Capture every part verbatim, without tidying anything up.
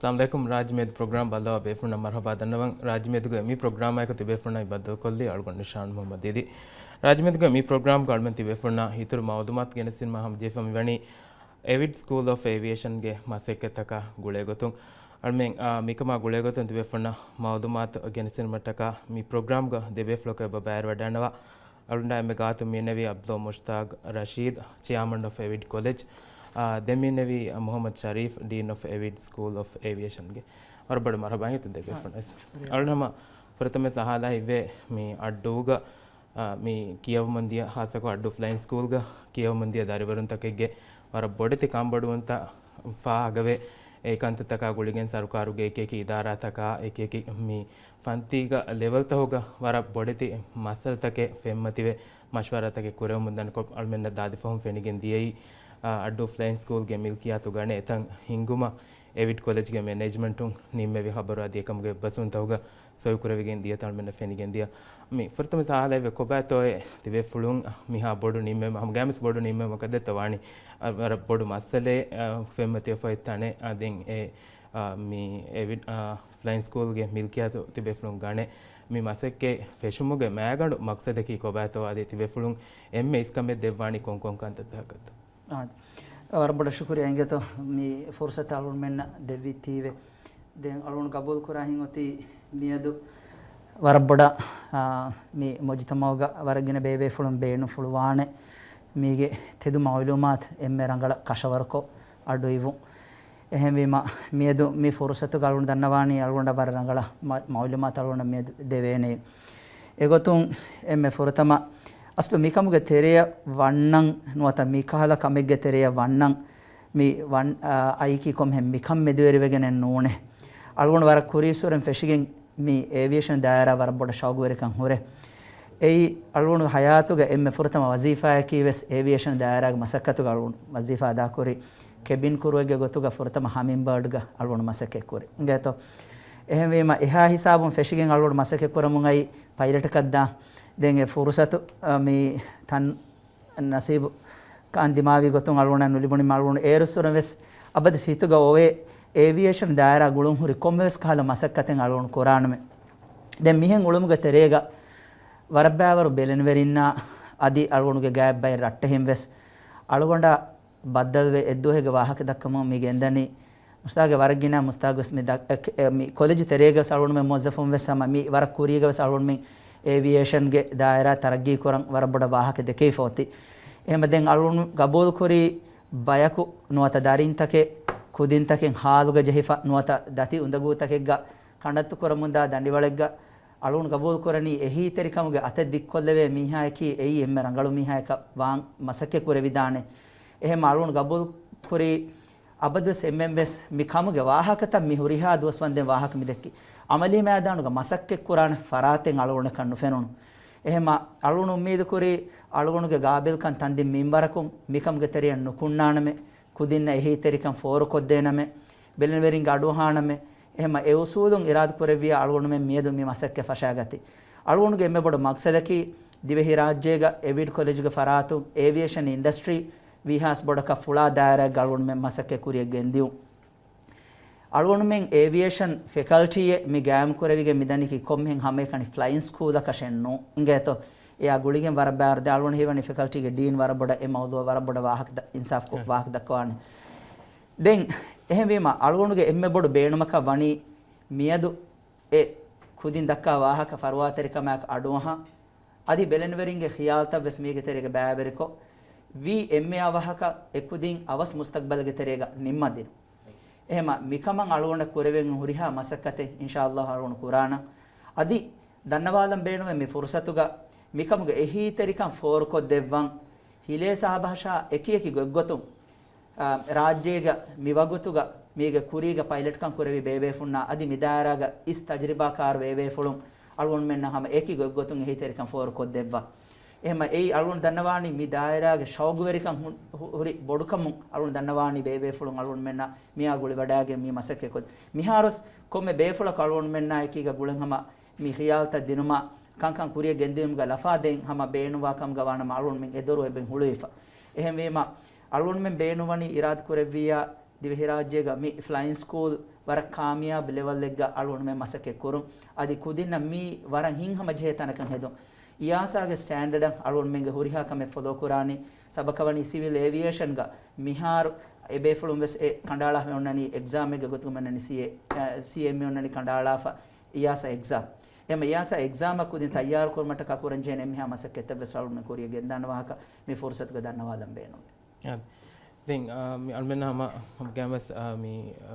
އައްސަލާމު ޢަލައިކުމް. ރާއްޖެމެދު ޕްރޮގްރާމް ބައްލަވާ ބޭފުޅުންނަށް މަރުޙަބާ ދަންނަވަން. ރާއްޖެމެދުގެ މި ޕްރޮގްރާމާއެކު ތިބޭފުޅުންނާ ބައްދަލުކޮށްލީ އަޅުގަނޑު ނިޝާން މުޙައްމަދު އީދީ. ރާއްޖެމެދުގެ މި ޕްރޮގްރާމްގަ އަޅުމެން ތިބޭފުޅުންނާ އިތުރު މަޢުލޫމާތު ގެނެސްދިނުމަށް ހަމަޖެހިފަ މިވަނީ އެވިޑް ސްކޫލް އޮފް އޭވިއޭޝަންގެ މަސައްކަތްތަކާ ގުޅޭގޮތުން. އަޅުމެން، އާ، މިކަމާ ގުޅޭގޮތުން ތިބޭފުޅުންނަށް މަޢުލޫމާތު ގެނެސްދިނުމަށްޓަކާ މި ޕްރޮގްރާމްގަ ދެބޭފުޅަކު އެބަ ބައިވެރިވަޑައިގަންނަވާ. އަޅުގަނޑާ އެންމެ ގާތު މިއިންނެވީ ޢަބްދުﷲ މުޝްތާޤް ރަޝީދު، ޗެއާމަން އޮފް އެވިޑް ކޮލެޖް. އާ، ދެން މިއިންނެވީ މުޙައްމަދު ޝަރީފް، ޑީން އޮފް އެވިޑް ސްކޫލް އޮފް އޭވިއޭޝަންގެ. ވަރަށް ބޮޑަށް މަރުޙަބާ އިނގޭތޯ ދެބޭފުޅުން. އަޅުގަނޑު ހަމަ ފުރަތަމަ ސަހާލާ ހިތްވޭ މި އައްޑޫގަ، އާ، މި ކިޔަވަމުންދިޔަ، ހާއްސަކޮށް އައްޑޫ ފްލައިން ސްކޫލްގަ ކިޔަވަމުންދިޔަ ދަރިވަރުންތަކެއްގެ ވަރަށް ބޮޑެތި ކަންބޮޑުވުންތައް ފާހަގަވޭ. އެ ކަންތައްތަކާ ގުޅިގެން ސަރުކާރުގެ އެކިއެކި އިދާރާތަކާ، އެކިއެކި މި ފަންތީގަ ލެވެލްތަކުގަ ވަރަށް ބޮޑެތި މައްސަލަތަކެއް ފެންމަތިވެ، މަޝްވަރާތަކެއް ކުރެވެމުންދަނިކޮށް، އަޅުމެންނަށް ދާދި ފަހުން ފެނިގެން ދިޔައީ، އަ، އައްޑޫ ފްލައިން ސްކޫލްގެ މިލްކިޔާތު ގަނެ އެތަން ހިންގުމަށް އެވިޑް ކޮލެޖްގެ މެނޭޖްމަންޓުން ނިންމެވި ޚަބަރު އަދި އެކަމުގެ އެއްބަސްވުންތަކުގަ ސޮއިކުރެވިގެން ދިޔަތަން އަޅުމެންނަށް ފެނިގެން ދިޔަ. މި ފުރަތަމަ ސަހާލައިގެ ކޮބާތޯއޭ ތިބޭފުޅުން މިހާ ބޮޑު ނިންމެވުމަކަށް، ހަމަގައިމުވެސް ބޮޑު ނިންމެވުމަކަށް ދެއްތޯ ވާނީ؟ އަ، ވަރަށް ބޮޑު މައްސަލައެއް، އަ، ފެންމަތިވެފަ އޮތް ތަނެއް. އަ، ދެން އެ، އަ، މި އެވިޑް، އަ، ފްލައިން ސްކޫލްގެ މިލްކިޔާތު ތިބޭފުޅުން ގަނެ މި މަސައްކަތް ފެށުމުގެ މައިގަނޑު މަޤްޞަދަކީ ކޮބާތޯ؟ އަދި ތިބޭފުޅުން އެންމެ އިސްކަމެއް ދެއްވާނީ ކޮންކޮން ކަންތައްތަކަށްތޯ؟ އާ، ވަރަށް ބޮޑަށް ޝުކުރިއްޔާ އިނގޭތޯ މި ފުރުޞަތު އަޅުގަނޑުމެންނަށް ދެއްވިއްތީވެ. ދެން އަޅުގަނޑު ގަބޫލު ކުރާ ހިތް އޮތީ މިއަދު ވަރަށް ބޮޑަށް، އާ، މި މުޖުތަމަޢުގަ ވަރަށް ގިނަ ބޭބޭފުޅުން ބޭނުންފުޅުވާނެ މީގެ ތެދު މަޢުލޫމާތު އެންމެ ރަނގަޅަށް ކަށަވަރުކޮށް އަޑުއިވުން. އެހެންވީމަ، މިއަދު މި ފުރުޞަތުގަ އަޅުގަނޑު ދަންނަވާނީ އަޅުގަނޑަށް ވަރަށް ރަނގަޅަށް މަ-، މަޢުލޫމާތު އަޅުގަނޑަށް މިއަދު ދެވޭނެ. އެގޮތުން އެންމެ ފުރަތަމަ އަސްލު މިކަމުގެ ތެރެއަށް ވަންނަން ނުވަތަ މިކަހަލަ ކަމެއްގެ ތެރެއަށް ވަންނަން މި ވަން-، އަ، އައީކީ ކޮންމެހެން މިކަން މެދުވެރިވެގެނެއް ނޫނޭ. އަޅުގަނޑު ވަރަށް ކުރީއްސުރެން ފެށިގެން މި އޭވިއޭޝަން ދާއިރާ ވަރަށް ބޮޑަށް ޝައުގުވެރިކަން ހުރޭ. އެއީ އަޅުގަނޑު ހަޔާތުގެ އެންމެ ފުރަތަމަ ވަޒީފާއަކީ ވެސް އޭވިއޭޝަން ދާއިރާގެ މަސައްކަތުގަ އަޅުގަނޑު ވަޒީފާ އަދާކުރީ. ކެބިން ކުރުއެއްގެ ގޮތުގަ ފުރަތަމަ ހަމިންބާޑްގަ އަޅުގަނޑު މަސައްކަތްކުރި. އިނގޭތޯ؟ އެހެންވީމަ، އެހާ ހިސާބުން ފެށިގެން އަޅުގަނޑު މަސައްކަތްކުރަމުން އައީ ޕައިލެޓަކަށްދާން. ދެން އެ ފުރުސަތު، އަ، މި ތަން ނަސީބު ކާން ދިމާވި ގޮތުން އަޅުގަނޑަށް ނުލިބުނީމަ، އަޅުގަނޑު އޭރުއްސުރެ ވެސް އަބަދު ހިތުގަ އޮވޭ އޭވިއޭޝަން ދާއިރާ ގުޅުން ހުރި ކޮންމެވެސް ކަހަލަ މަސައްކަތެއް އަޅުގަނޑު ކުރާނަމޭ. ދެން މިހެން އުޅުމުގެ ތެރޭގަ ވަރަށް ބައިވަރު ބެލެނިވެރިންނާ އަދި އަޅުގަނޑުގެ ގާތް ބައެއް ރައްޓެހިން ވެސް އަޅުގަނޑާ ބައްދަލުވެ އެއްދުވަހެއްގެ ވާހަކަ ދައްކަމުން މި ގެންދަނީ. މުޝްތާގެ ވަރަށް ގިނަ މުޝްތާގު ވެސް މި ދަ-، އެ، އެ، މި ކޮލެޖު ތެރޭގަ ވެސް އަޅުގަނޑުމެން މުވައްޒަފުން ވެސް ހަމަ މި ވަރަށް ކުރީގަ ވެސް އަޅުގަނޑުމެން އޭވިއޭޝަންގެ ދާއިރާ ތަރައްގީ ކުރަން ވަރަށް ބޮޑަށް ވާހަކަ ދެކެވިފަ އޮތީ. އެހެންމަ ދެން އަޅުގަނޑު ގަބޫލު ކުރީ ބަޔަކު ނުވަތަ ދަރިންތަކެއް ކުދިންތަކެއް ހާލުގަ ޖެހިފަ ނުވަތަ ދަތި އުނދަގޫތަކެއްގަ ކަނޑައްތު ކުރަމުންދާ ދަނޑިވަޅެއްގަ އަޅުގަނޑު ގަބޫލު ކުރަނީ އެހީތެރިކަމުގެ އަތެއް ދިއްކޮށްލެވޭ މީހާޔަކީ އެއީ އެންމެ ރަނގަޅު މީހާޔަކަށް ވާން މަސައްކަތް ކުރެވިދާނެ. އެހެންމަ އަޅުގަނޑު ގަބޫލު ކުރީ އަބަދުވެސް އެންމެންވެސް މި ކަމުގެ ވާހަކަތައް މި ހުރިހާ ދުވަސްވަންދެން ވާހަކަ މި ދެއްކި އަމަލީ މައިދާނުގަ މަސައްކަތްކުރާނެ ފަރާތެއް އަޅުގަނޑަކަށް ނުފެނުނު. އެހެންމަ އަޅުގަނޑު އުއްމީދުކުރީ އަޅުގަނޑުގެ ގާބިލްކަން ތަންދިން މިންވަރަކުން މިކަމުގެ ތެރެއަށް ނުކުންނާނަމޭ، ކުދިންނަށް އެހީތެރިކަން ފޯރުކޮށްދޭނަމޭ، ބެލެނިވެރިންގެ އަޑުއަހާނަމޭ. އެހެންމަ އެ އުސޫލުން އިރާދަކުރެއްވިޔާ އަޅުގަނޑުމެން މިއަދު މި މަސައްކަތް ފަށާގަތީ. އަޅުގަނޑުގެ އެންމެ ބޮޑު މަޤްޞަދަކީ ދިވެހިރާއްޖޭގަ އެވިޑް ކޮލެޖުގެ ފަރާތުން އޭވިއޭޝަން އިންޑަސްޓްރީ ވީހާސް ބޮޑަކަށް ފުޅާ ދާއިރާއެއްގަ އަޅުގަނޑުމެން މަސައްކަތް ކުރިޔަށް ގެންދިޔުން. އަޅުގަނޑުމެން އޭވިއޭޝަން ފެކަލްޓީއެއް މި ގާއިމް ކުރެވިގެން މިދަނީކީ ކޮންމެހެން ހަމައެކަނި ފްލައިން ސްކޫލަކަށެއް ނޫން. އިނގޭތޯ؟ އެއާ ގުޅިގެން ވަރަށް ބައިވަރު ދެން އަޅުގަނޑު ހީވަނީ ފެކަލްޓީގެ ޑީން ވަރަށް ބޮޑަށް އެ މައުޟޫއަށް ވަރަށް ބޮޑަށް ވާހަކަ ދަ-، އިންސާފްކޮށް ވާހަކަ ދައްކަވާނެ. ދެން އެހެންވީމަ އަޅުގަނޑުގެ އެންމެ ބޮޑު ބޭނުމަކަށް ވަނީ މިއަދު އެ ކުދިން ދައްކާ ވާހަކަ ފަރުވާތެރިކަމާއެކު އަޑުއަހާ، އަދި ބެލެނިވެރިންގެ ޚިޔާލުތައް ވެސް މީގެ ތެރޭގަ ބައިވެރިކޮށް، ވީ އެންމެ އަވަހަކަށް އެ ކުދިން އަވަސް މުސްތަޤްބަލްގެ ތެރޭގަ ނިންމަދިނުން. އެހެމަ މިކަމަށް އަޅުގަނޑަށް ކުރެވެން ހުރިހާ މަސައްކަތެއް އިންޝާﷲ އަޅުގަނޑު ކުރާނަން. އަދި ދަންނަވާލަން ބޭނުމެއް މި ފުރުސަތުގަ މިކަމުގެ އެހީތެރިކަން ފޯރުކޮށްދެއްވަން، ހިލޭ ސަހަބަހަށާ އެކިއެކި ގޮތްގޮތުން އާ، ރާއްޖޭގަ މިވަގުތުގަ މީގެ ކުރީގަ ޕައިލެޓްކަން ކުރެވި ބޭބޭފުންނާ އަދި މި ދާއިރާގަ އިސް ތަޖްރިބާކާރު ބޭބޭފުޅުން އަޅުގަނޑުމެންނަށް ހަމަ އެކި ގޮތްގޮތުން އެހީތެރިކަން ފޯރުކޮށްދެއްވާ. އެހެމަ އެއީ އަޅުގަނޑު ދަންނަވާނީ މި ދާއިރާގެ ޝައުގުވެރިކަން ހު-، ހު-، ހުރި ބޮޑުކަމުން އަޅުގަނޑު ދަންނަވާނީ ބޭބޭފުޅުން އަޅުގަނޑުމެންނާ މިއާ ގުޅިވަޑައިގެން މި މަސައްކަތް ކޮށް. މިހާރުސް ކޮންމެ ބޭފުޅަކު އަޅުގަނޑުމެންނާ އެކީގަ ގުޅެން ހަމަ މި ޚިޔާލުތައް ދިނުމާ، ކަންކަން ކުރިޔަށް ގެންދިއުމުގަ ލަފާ ދޭން ހަމަ ބޭނުންވާ ކަމުގަ ވާނަމަ އަޅުގަނޑުމެން އެ ދޮރު އެބައިން ހުޅުވިފަ. އެހެންވީމަ، އަޅުގަނޑުމެން ބޭނުންވަނީ އިރާދަ ކުރެއްވިއްޔާ، ދިވެހިރާއްޖޭގަ މި ފްލައިން ސްކޫލް ވަރަށް ކާމިޔާބު ލެވަލްއެއްގަ އަޅުގަނޑުމެން މަސައްކަތް ކުރުން. އަދި ކުދިންނަށް މީ ވަރަށް ހިތްހަމަ ޖެހޭ ތަނަކަށް ހެދުން. އިޔާސާގެ ސްޓޭންޑަޑަށް އަޅުގަނޑުމެންގެ ހުރިހާ ކަމެއް ފޮލޯ ކުރާނީ. ސަބަކަވަނީ ސިވިލް އޭވިއޭޝަންގަ މިހާރު އެބޭފުޅުން ވެސް އެ ކަނޑައަޅާފަ އޮންނަނީ އެގްޒާމެއްގެ ގޮތުގަ އޮންނަނީ ސީއޭ، އަ، ސީއެމްއޭ އޮންނަނީ ކަނޑައަޅާފަ އިޔާސާ އެގްޒާމް. އެހެން އިޔާސާ އެގްޒާމަށް ކުދިން ތައްޔާރު ކުރުމަށްޓަކާ ކުރަން ޖެހޭނެ އެންމެހާ މަސައްކަތްތައް ވެސް އަޅުގަނޑުމެން ކުރިއަށް ގެންދާނެ ވާހަކަ މި ފުރުސަތުގަ ދަންނަވާލަން ބޭނުން. އާ، ދެން، އާ، މި އަޅުމެންނަށް ހަމަ ގައިމުވެސް، އާ، މި، އާ،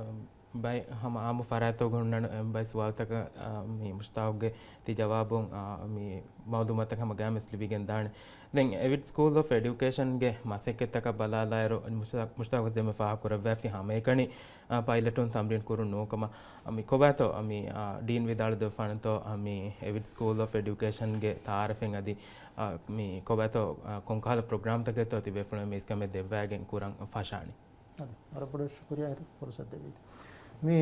ބައެއް ހަމަ އާއްމު ފަރާތްތަކުގަ ހުންނަ އެ ބައެއް ސުވާލުތަކަށް، އާ، މި މުޝްތާޤުގެ ތި ޖަވާބުން، އާ، މި މައުލޫމާތުތައް ހަމަ ގައިމުވެސް ލިބިގެން ދާނެ. ދެން އެވިޑް ސްކޫލް އޮފް އެޑިއުކޭޝަންގެ މަސައްކަތްތަކަށް ބަލާލާއިރު، މުޝްތާ-، މުޝްތާޤު ދެންމެ ފާހަގަކުރައްވާފި ހަމައެކަނި، އާ، ޕައިލެޓުން ތަމްރީން ކުރުން ނޫންކަމަށް، އާ، މި ކޮބާތޯ، އާ، މި، އާ، ޑީން ވިދާޅުދެއްވާނެތޯ، އާ، މި އެވިޑް ސްކޫލް އޮފް އެޑިއުކޭޝަންގެ ތައާރަފެއް އަދި، އާ، މި ކޮބާތޯ، އާ، ކޮންކަހަލަ ޕްރޮގްރާމްތަކެއްތޯ ތިބޭފުޅުން މީސްކަމެއް ދެއްވާގެން ކުރަން ފަށާނީ؟ އަދި ވަރަށް ބޮޑަށް ޝުކުރިއްޔާ ފުރުސަތު ދެއްވީތީ. މި،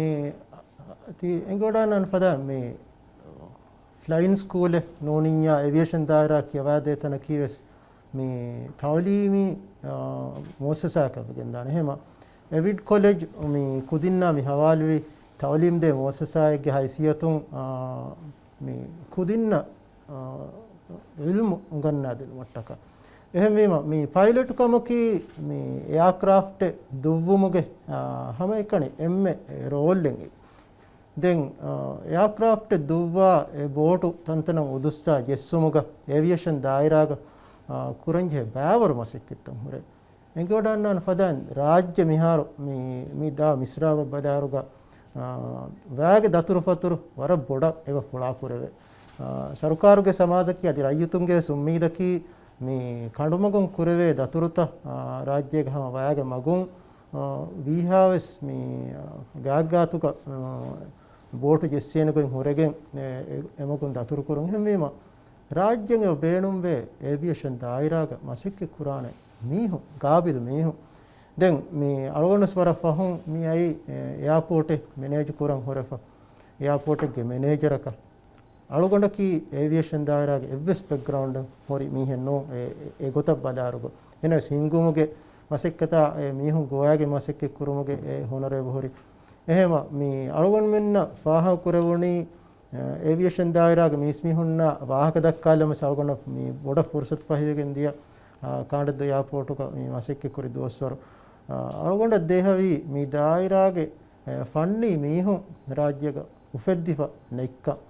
ތި އެނގިވަޑައިގަންނަވާ ފަދަ މި ފްލައިން ސްކޫލެއް ނޫނިއްޔާ އޭވިއޭޝަން ދާއިރާ ކިޔަވާދޭ ތަނަކީ ވެސް މި ތައުލީމީ، އާ، މުއައްސަސާއަކަށް ވެގެންދާނެ. އެހެމަ އެވިޑް ކޮލެޖް މި ކުދިންނާ މި ހަވާލުވި ތައުލީމްދޭ މުއައްސަސާއެއްގެ ހައިސިއްޔަތުން، އާ، މި ކުދިންނަށް، އާ، ޢިލްމު އުނގަންނާދިނުމަށްޓަކާ. އެހެންވީމަ، މި ޕައިލެޓު ކަމަކީ މި އެއާކްރާފްޓެއް ދުއްވުމުގެ، އާ، ހަމައެކަނި އެންމެ ރޯލްއެއް. ދެން، އާ، އެއާކްރާފްޓެއް ދުއްވާ އެ ބޯޓު ތަންތަނަށް އުދުއްސާ ޖެއްސުމުގަ އޭވިއޭޝަން ދާއިރާގަ، އާ، ކުރަންޖެހޭ ބައިވަރު މަސައްކަތްތައް ހުރޭ. އެނގިވަޑައިގަންނަވާ ފަދައިން ރާއްޖެ މިހާރު މި، މި ދާ މިސްރާބަށް ބަލާއިރުގަ، އާ، ވައިގެ ދަތުރުފަތުރު ވަރަށް ބޮޑަށް އެބަ ފުޅާކުރެވޭ. އާ، ސަރުކާރުގެ ސަމާލުތަކީ އަދި ރައްޔިތުންގެ ވެސް އުއްމީދަކީ މި ކަނޑުމަގުން ކުރެވޭ ދަތުރުތައް، އާ، ރާއްޖޭގެ ހަމަ ވައިގެ މަގުން، އާ، ވީހާވެސް މި، އާ، ގާތްގާތުގަ، އާ، ބޯޓު ޖެއްސޭނެ ގޮތް ހުރެގެން އެ، އެ، އެމަގުން ދަތުރުކުރުން. އެހެންވީމަ، ރާއްޖޭގެ ބޭނުންވޭ އޭވިއޭޝަން ދާއިރާގަ މަސައްކަތް ކުރާނެ މީހުން، ގާބިލް މީހުން. ދެން މި އަޅުގަނޑުވެސް ވަރަށް ފަހުން މި އައީ، އެ، އެއާޕޯޓެއް މެނޭޖު ކުރަން ހުރެފަ، އެއާޕޯޓެއްގެ މެނޭޖަރަކަށް. އަޅުގަނޑަކީ އޭވިއޭޝަން ދާއިރާގެ އެއްވެސް ބެކްގްރައުންޑެއް ހުރި މީހެއް ނޫން، އެ، އެ، އެގޮތަށް ބަލާއިރުގަ. އެހެނަސް ހިންގުމުގެ މަސައްކަތާ، އެ، މީހުން ގޮވާގެ މަސައްކަތް ކުރުމުގެ އެ ހުނަރެއް ހުރި. އެހެމަ މި އަޅުގަނޑުމެންނަށް ފާހަގަ ކުރެވުނީ، އެ، އޭވިއޭޝަން ދާއިރާގެ މީސްމީހުންނާ ވާހަކަ ދައްކާލަމަސް އަޅުގަނޑަށް މި ބޮޑަށް ފުރުސަތު ފަހިވެގެން ދިޔަ، އާ، ކާނޑެއްދޫ އެއާޕޯޓުގަ މި މަސައްކަތް ކުރި ދުވަސްވަރު، އާ، އަޅުގަނޑަށް ދޭހަވީ މި ދާއިރާގެ، އެ، ފަންނީ މީހުން ރާއްޖޭގަ އުފެއްދިފަ ނެތްކަން.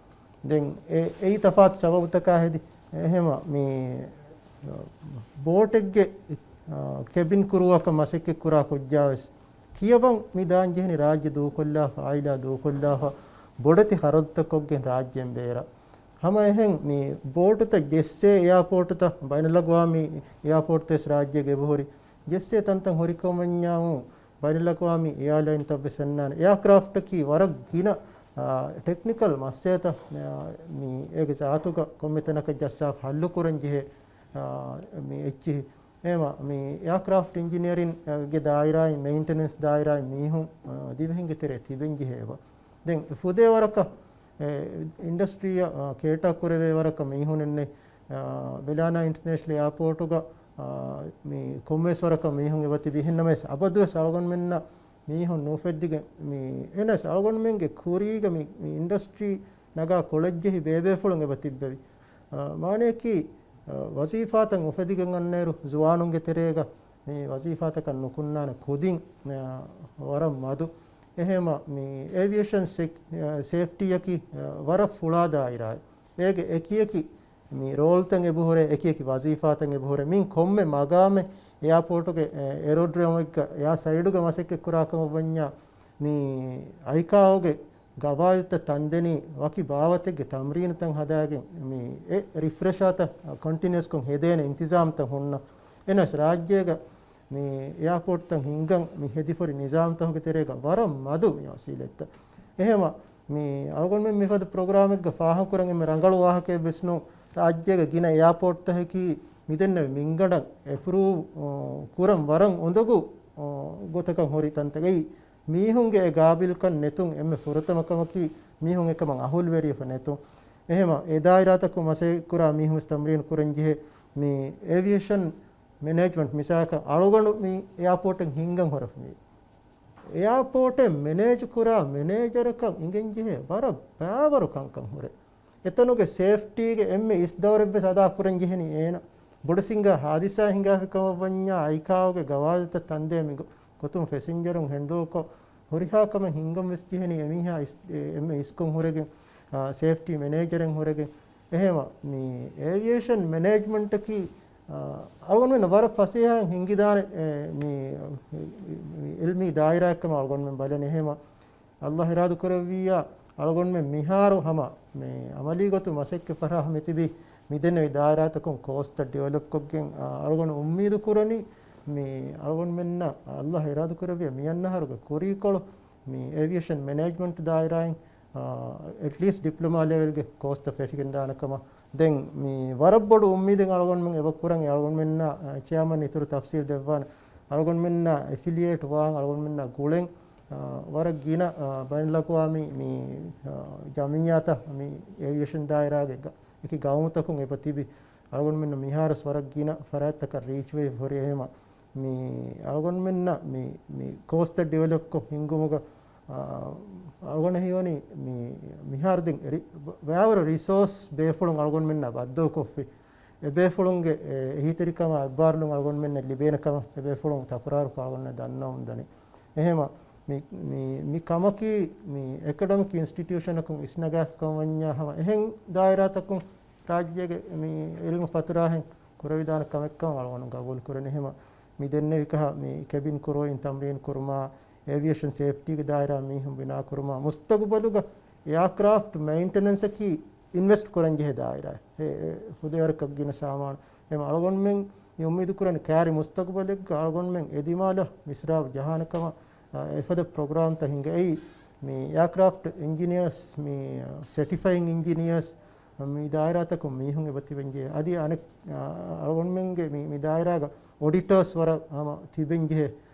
ދެން އެ، އެއީ ތަފާތު ސަބަބުތަކާ ހެދި. އެހެމަ މި، އާ، ބޯޓެއްގެ، އާ، ކެބިން ކްރޫއަކަށް މަސައްކަތް ކުރާ ކުއްޖާވެސް ކިޔަވަން މި ދާން ޖެހެނީ ރާއްޖެ ދޫކޮށްލާފަ، އާއިލާ ދޫކޮށްލާފަ، ބޮޑެތި ޚަރަދުތައް ކޮށްގެން ރާއްޖޭން ބޭރަށް. ހަމަ އެހެން މި ބޯޓުތައް ޖެއްސޭ އެއާޕޯޓުތައް ބައިނަލްއަގްވާމީ އެއާޕޯޓުތައް ވެސް ރާއްޖޭގަ އެބަހުރި. ޖެއްސޭ ތަންތަން ހުރިކަމަށްވަންޏާ ބައިނަލްއަގްވާމީ އެއާލައިންތައް ވެސް އަންނާނެ. އެއާކްރާފްޓަކީ ވަރަށް ގިނަ، އާ، ޓެކްނިކަލް މައްސަލަތައް، އާ، މި އޭގެ ޒާތުގަ ކޮންމެ ތަނަކަށް ޖައްސާފަ ހައްލު ކުރަން ޖެހޭ، އާ، މި އެއްޗިހި. އެހެމަ މި އެއާކްރާފްޓް އިންޖިނިއަރިންގެ ދާއިރާއިން، މެއިންޓެނެންސް ދާއިރާއިން މީހުން، އާ، ދިވެހިންގެ ތެރޭ ތިބެން ޖެހޭ އެބަ. ދެން ފުދޭ ވަރަކަށް، އެ، އިންޑަސްޓްރީއަށް، އާ، ކޭޓާ ކުރެވޭ ވަރަކަށް މީހުނެއް ނެތް، އާ، ވެލާނާ އިންޓަރނޭޝަނަލް އެއާޕޯޓުގަ، އާ، މި ކޮންމެވެސް ވަރަކަށް މީހުން އެބަ ތިބި. އެހެންނަމަވެސް އަބަދުވެސް އަޅުގަނޑުމެންނަށް މީހުން ނުއުފެއްދިގެން މި، އެހެނަސް އަޅުގަނޑުމެންގެ ކުރީގަ މި، މި އިންޑަސްޓްރީ ނަގާ ކޮޅަށްޖެހި ބޭބޭފުޅުން އެބަ ތިއްބެވި. އާ، މާނަޔަކީ، އާ، ވަޒީފާތައް އުފެދިގެން އަންނައިރު ޒުވާނުންގެ ތެރޭގަ މި ވަޒީފާތަކަށް ނުކުންނާނެ ކުދިން، އާ، ވަރަށް މަދު. އެހެމަ މި އޭވިއޭޝަން ސެކް-، އާ، ސޭފްޓީއަކީ، އާ، ވަރަށް ފުޅާ ދާއިރާއެއް. އޭގެ އެކިއެކި މި ރޯލްތައް އެބަހުރޭ، އެކިއެކި ވަޒީފާތައް އެބަހުރޭ. މި ކޮންމެ މަގާމެއް އެއާޕޯޓުގެ، އެ، އެރޯޑްރޯމެއްގަ އެއާ ސައިޑުގަ މަސައްކަތް ކުރާ ކަމަށް ވަންޏާ، މި އައިކާއޯގެ ގަވާއިދުތައް ތަންދެނީ ވަކި ބާވަތެއްގެ ތަމްރީނުތައް ހަދާގެން، މި އެ ރިފްރެޝާތައް ކޮންޓިނިއުސްކޮށް ހެދޭނެ އިންތިޒާމްތައް ހުންނަ. އެނަސް ރާއްޖޭގަ މި އެއާޕޯޓްތައް ހިންގަން މި ހެދިފަ ހުރި ނިޒާމްތަކުގެ ތެރޭގަ ވަރަށް މަދު މި ވަސީލަތްތައް. އެހެމަ މި އަޅުގަނޑުމެން މިފަދަ ޕްރޮގްރާމެއްގަ ފާހަގަކުރަން އެންމެ ރަނގަޅު ވާހަކައެއް ވެސް ނޫން. ރާއްޖޭގަ ގިނަ އެއާޕޯޓްތަކަކީ މިދެންނެވި މިންގަނޑަށް އެޕްރޫވް، އޯ، ކުރަން ވަރަށް އުނދަގޫ، އޯ، ގޮތަކަށް ހުރި ތަންތަކެއް. މީހުންގެ އެ ގާބިލްކަން ނެތުން އެންމެ ފުރަތަމަ ކަމަކީ މީހުން އެކަމަށް އަހުލުވެރިވެފަ ނެތުން. އެހެމަ އެ ދާއިރާތަކުން މަސައްކަތް ކުރާ މީހުން ވެސް ތަމްރީނު ކުރަން ޖެހޭ މި އޭވިއޭޝަން މެނޭޖްމަންޓް މިސާލަކަށް އަޅުގަނޑު މި އެއާޕޯޓެއް ހިންގަން ހުރެފަ މި. އެއާޕޯޓެއް މެނޭޖު ކުރާ މެނޭޖަރަކަށް އިނގެން ޖެހޭ ވަރަށް ބާވަރު ކަންކަން ހުރޭ. އެތަނުގެ ސޭފްޓީގެ އެންމެ އިސް ދައުރެއްވެސް އަދާ ކުރަން ޖެހެނީ އޭނަ. ބޮޑުސިނގާ ހާދިސާ ހިނގާފި ކަމަށް ވަންޏާ އައިކާއުގެ ގަވާދުތައް ތަންދޭ މި ގޮ-، ގޮތުން ފެސެންޖަރުން ހެންޑްލްކޮށް ހުރިހާ ކަމެއް ހިންގަން ވެސް ޖެހެނީ އެމީހާ އިސް-، އެ-، އެންމެ އިސްކޮށް ހުރެގެން، އާ، ސޭފްޓީ މެނޭޖަރެއް ހުރެގެން. އެހެމަ މި އޭވިއޭޝަން މެނޭޖްމަންޓަކީ، އާ، އަޅުގަނޑުމެން ވަރަށް ފަސޭހައިން ހިންގިދާނެ، އެ، މި، މި އިލްމީ ދާއިރާއެއްކަމަށް އަޅުގަނޑުމެން ބަލަން. އެހެމަ ﷲ އިރާދަ ކުރެއްވިއްޔާ، އަޅުގަނޑުމެން މިހާރު ހަމަ މި އަމަލީ ގޮތުން މަސައްކަތް ފަށާ މިތިބީ މިދެންނެވި ދާއިރާތަކުން ކޯސްތައް ޑިވެލޮޕް ކޮށްގެން، އަޅުގަނޑު އުއްމީދު ކުރަނީ މި އަޅުގަނޑުމެންނަށް ﷲ އިރާދަ ކުރެއްވިއްޔާ މި އަންނަ އަހަރުގެ ކުރީކޮޅު މި އޭވިއޭޝަން މެނޭޖްމަންޓް ދާއިރާއިން، އެޓްލީސްޓް ޑިޕްލޮމާ ލެވެލްގެ ކޯސްތައް ފެށިގެން ދާނެ ކަމަށް. ދެން މި ވަރަށް ބޮޑު އުއްމީދެއް އަޅުގަނޑުމެން އެބަ ކުރަން. އެ އަޅުގަނޑުމެންނަށް، އަ، ޗެއާމަން އިތުރު ތަފްސީލް ދެއްވާނެ. އަޅުގަނޑުމެންނަށް އެފިލިއޭޓް ވާން، އަޅުގަނޑުމެންނަށް ގުޅެން، އާ، ވަރަށް ގިނަ، އާ، ބައިނަލްއަގްވާމީ މި، އާ، ޖަމިއްޔާތައް މި އޭވިއޭޝަން ދާއިރާގެ ގަ-، އެކި ގައުމުތަކުން އެބަ ތިބި. އަޅުގަނޑުމެންނަށް މިހާރުސް ވަރަށް ގިނަ ފަރާތްތަކަށް ރީޗްވެ ހުރި. އެހެމަ މި އަޅުގަނޑުމެންނަށް މި، މި ކޯސްތައް ޑިވެލޮޕްކޮށް ހިންގުމުގަ، އާ، އަޅުގަނޑަށް ހީވަނީ މި މިހާރު ދެން ރި-، ވަ-، ވަރަށް ރިސޯސް ބޭފުޅުން އަޅުގަނޑުމެންނާ ބައްދަލުކޮށްފި. އެބޭފުޅުންގެ އެ-، އެހީތެރިކަމާ އެއްބާރުލުން އަޅުގަނޑުމެންނަށް ލިބޭނެ ކަމަށް އެބޭފުޅުން ތަކުރާރުކޮށް އަޅުގަނޑުމެން ދަންނަވަމުން ދަނީ. އެހެމަ މި، މި، މި ކަމަކީ މި އެކަޑަމިކް އިންސްޓިޓިއުޝަނަކުން އިސްނަގާފި ކަމަށް ވަންޏާ ހަމަ އެހެން ދާއިރާތަކުން ރާއްޖޭގެ މި އިލްމު ފަތުރާހެން ކުރެވިދާނެ ކަމެއްކަމަށް އަޅުގަނޑު ގަބޫލު ކުރަން. އެހެމަ މި ދެންނެވި ކަހަ މި ކެބިން ކްރޫއިން ތަމްރީން ކުރުމާ، އޭވިއޭޝަން ސޭފްޓީގެ ދާއިރާ މީހުން ބިނާ ކުރުމާ، މުސްތަގުބަލުގަ އެއާކްރާފްޓް މެއިންޓެނަންސަކީ އިންވެސްޓް ކުރަންޖެހޭ ދާއިރާ. އެ، އެ، ހުދައިވަރަކަށް ގިނަ ސާމާނު. އެހެމަ އަޅުގަނޑުމެން މި އުއްމީދު ކުރަނީ ކާރި މުސްތަގުބަލެއްގަ އަޅުގަނޑުމެން އެ ދިމާލަށް މިސްރާބު ޖަހާނެ ކަމަށް، އާ، އެފަދަ ޕްރޮގްރާމްތައް ހިނގައި، މި އެއާކްރާފްޓް އިންޖިނިއަރސް، މި، އާ، ސެޓިފައިން އިންޖިނިއަރސް، މި ދާއިރާތަކުން މީހުން އެބަ ތިބެންޖެހޭ. އަދި އަނެއް، އާ، އަޅުގަނޑުމެންގެ މި، މި ދާއިރާގަ އޮޑިޓާސް ވަރަށް ހަމަ ތިބެންޖެހޭ.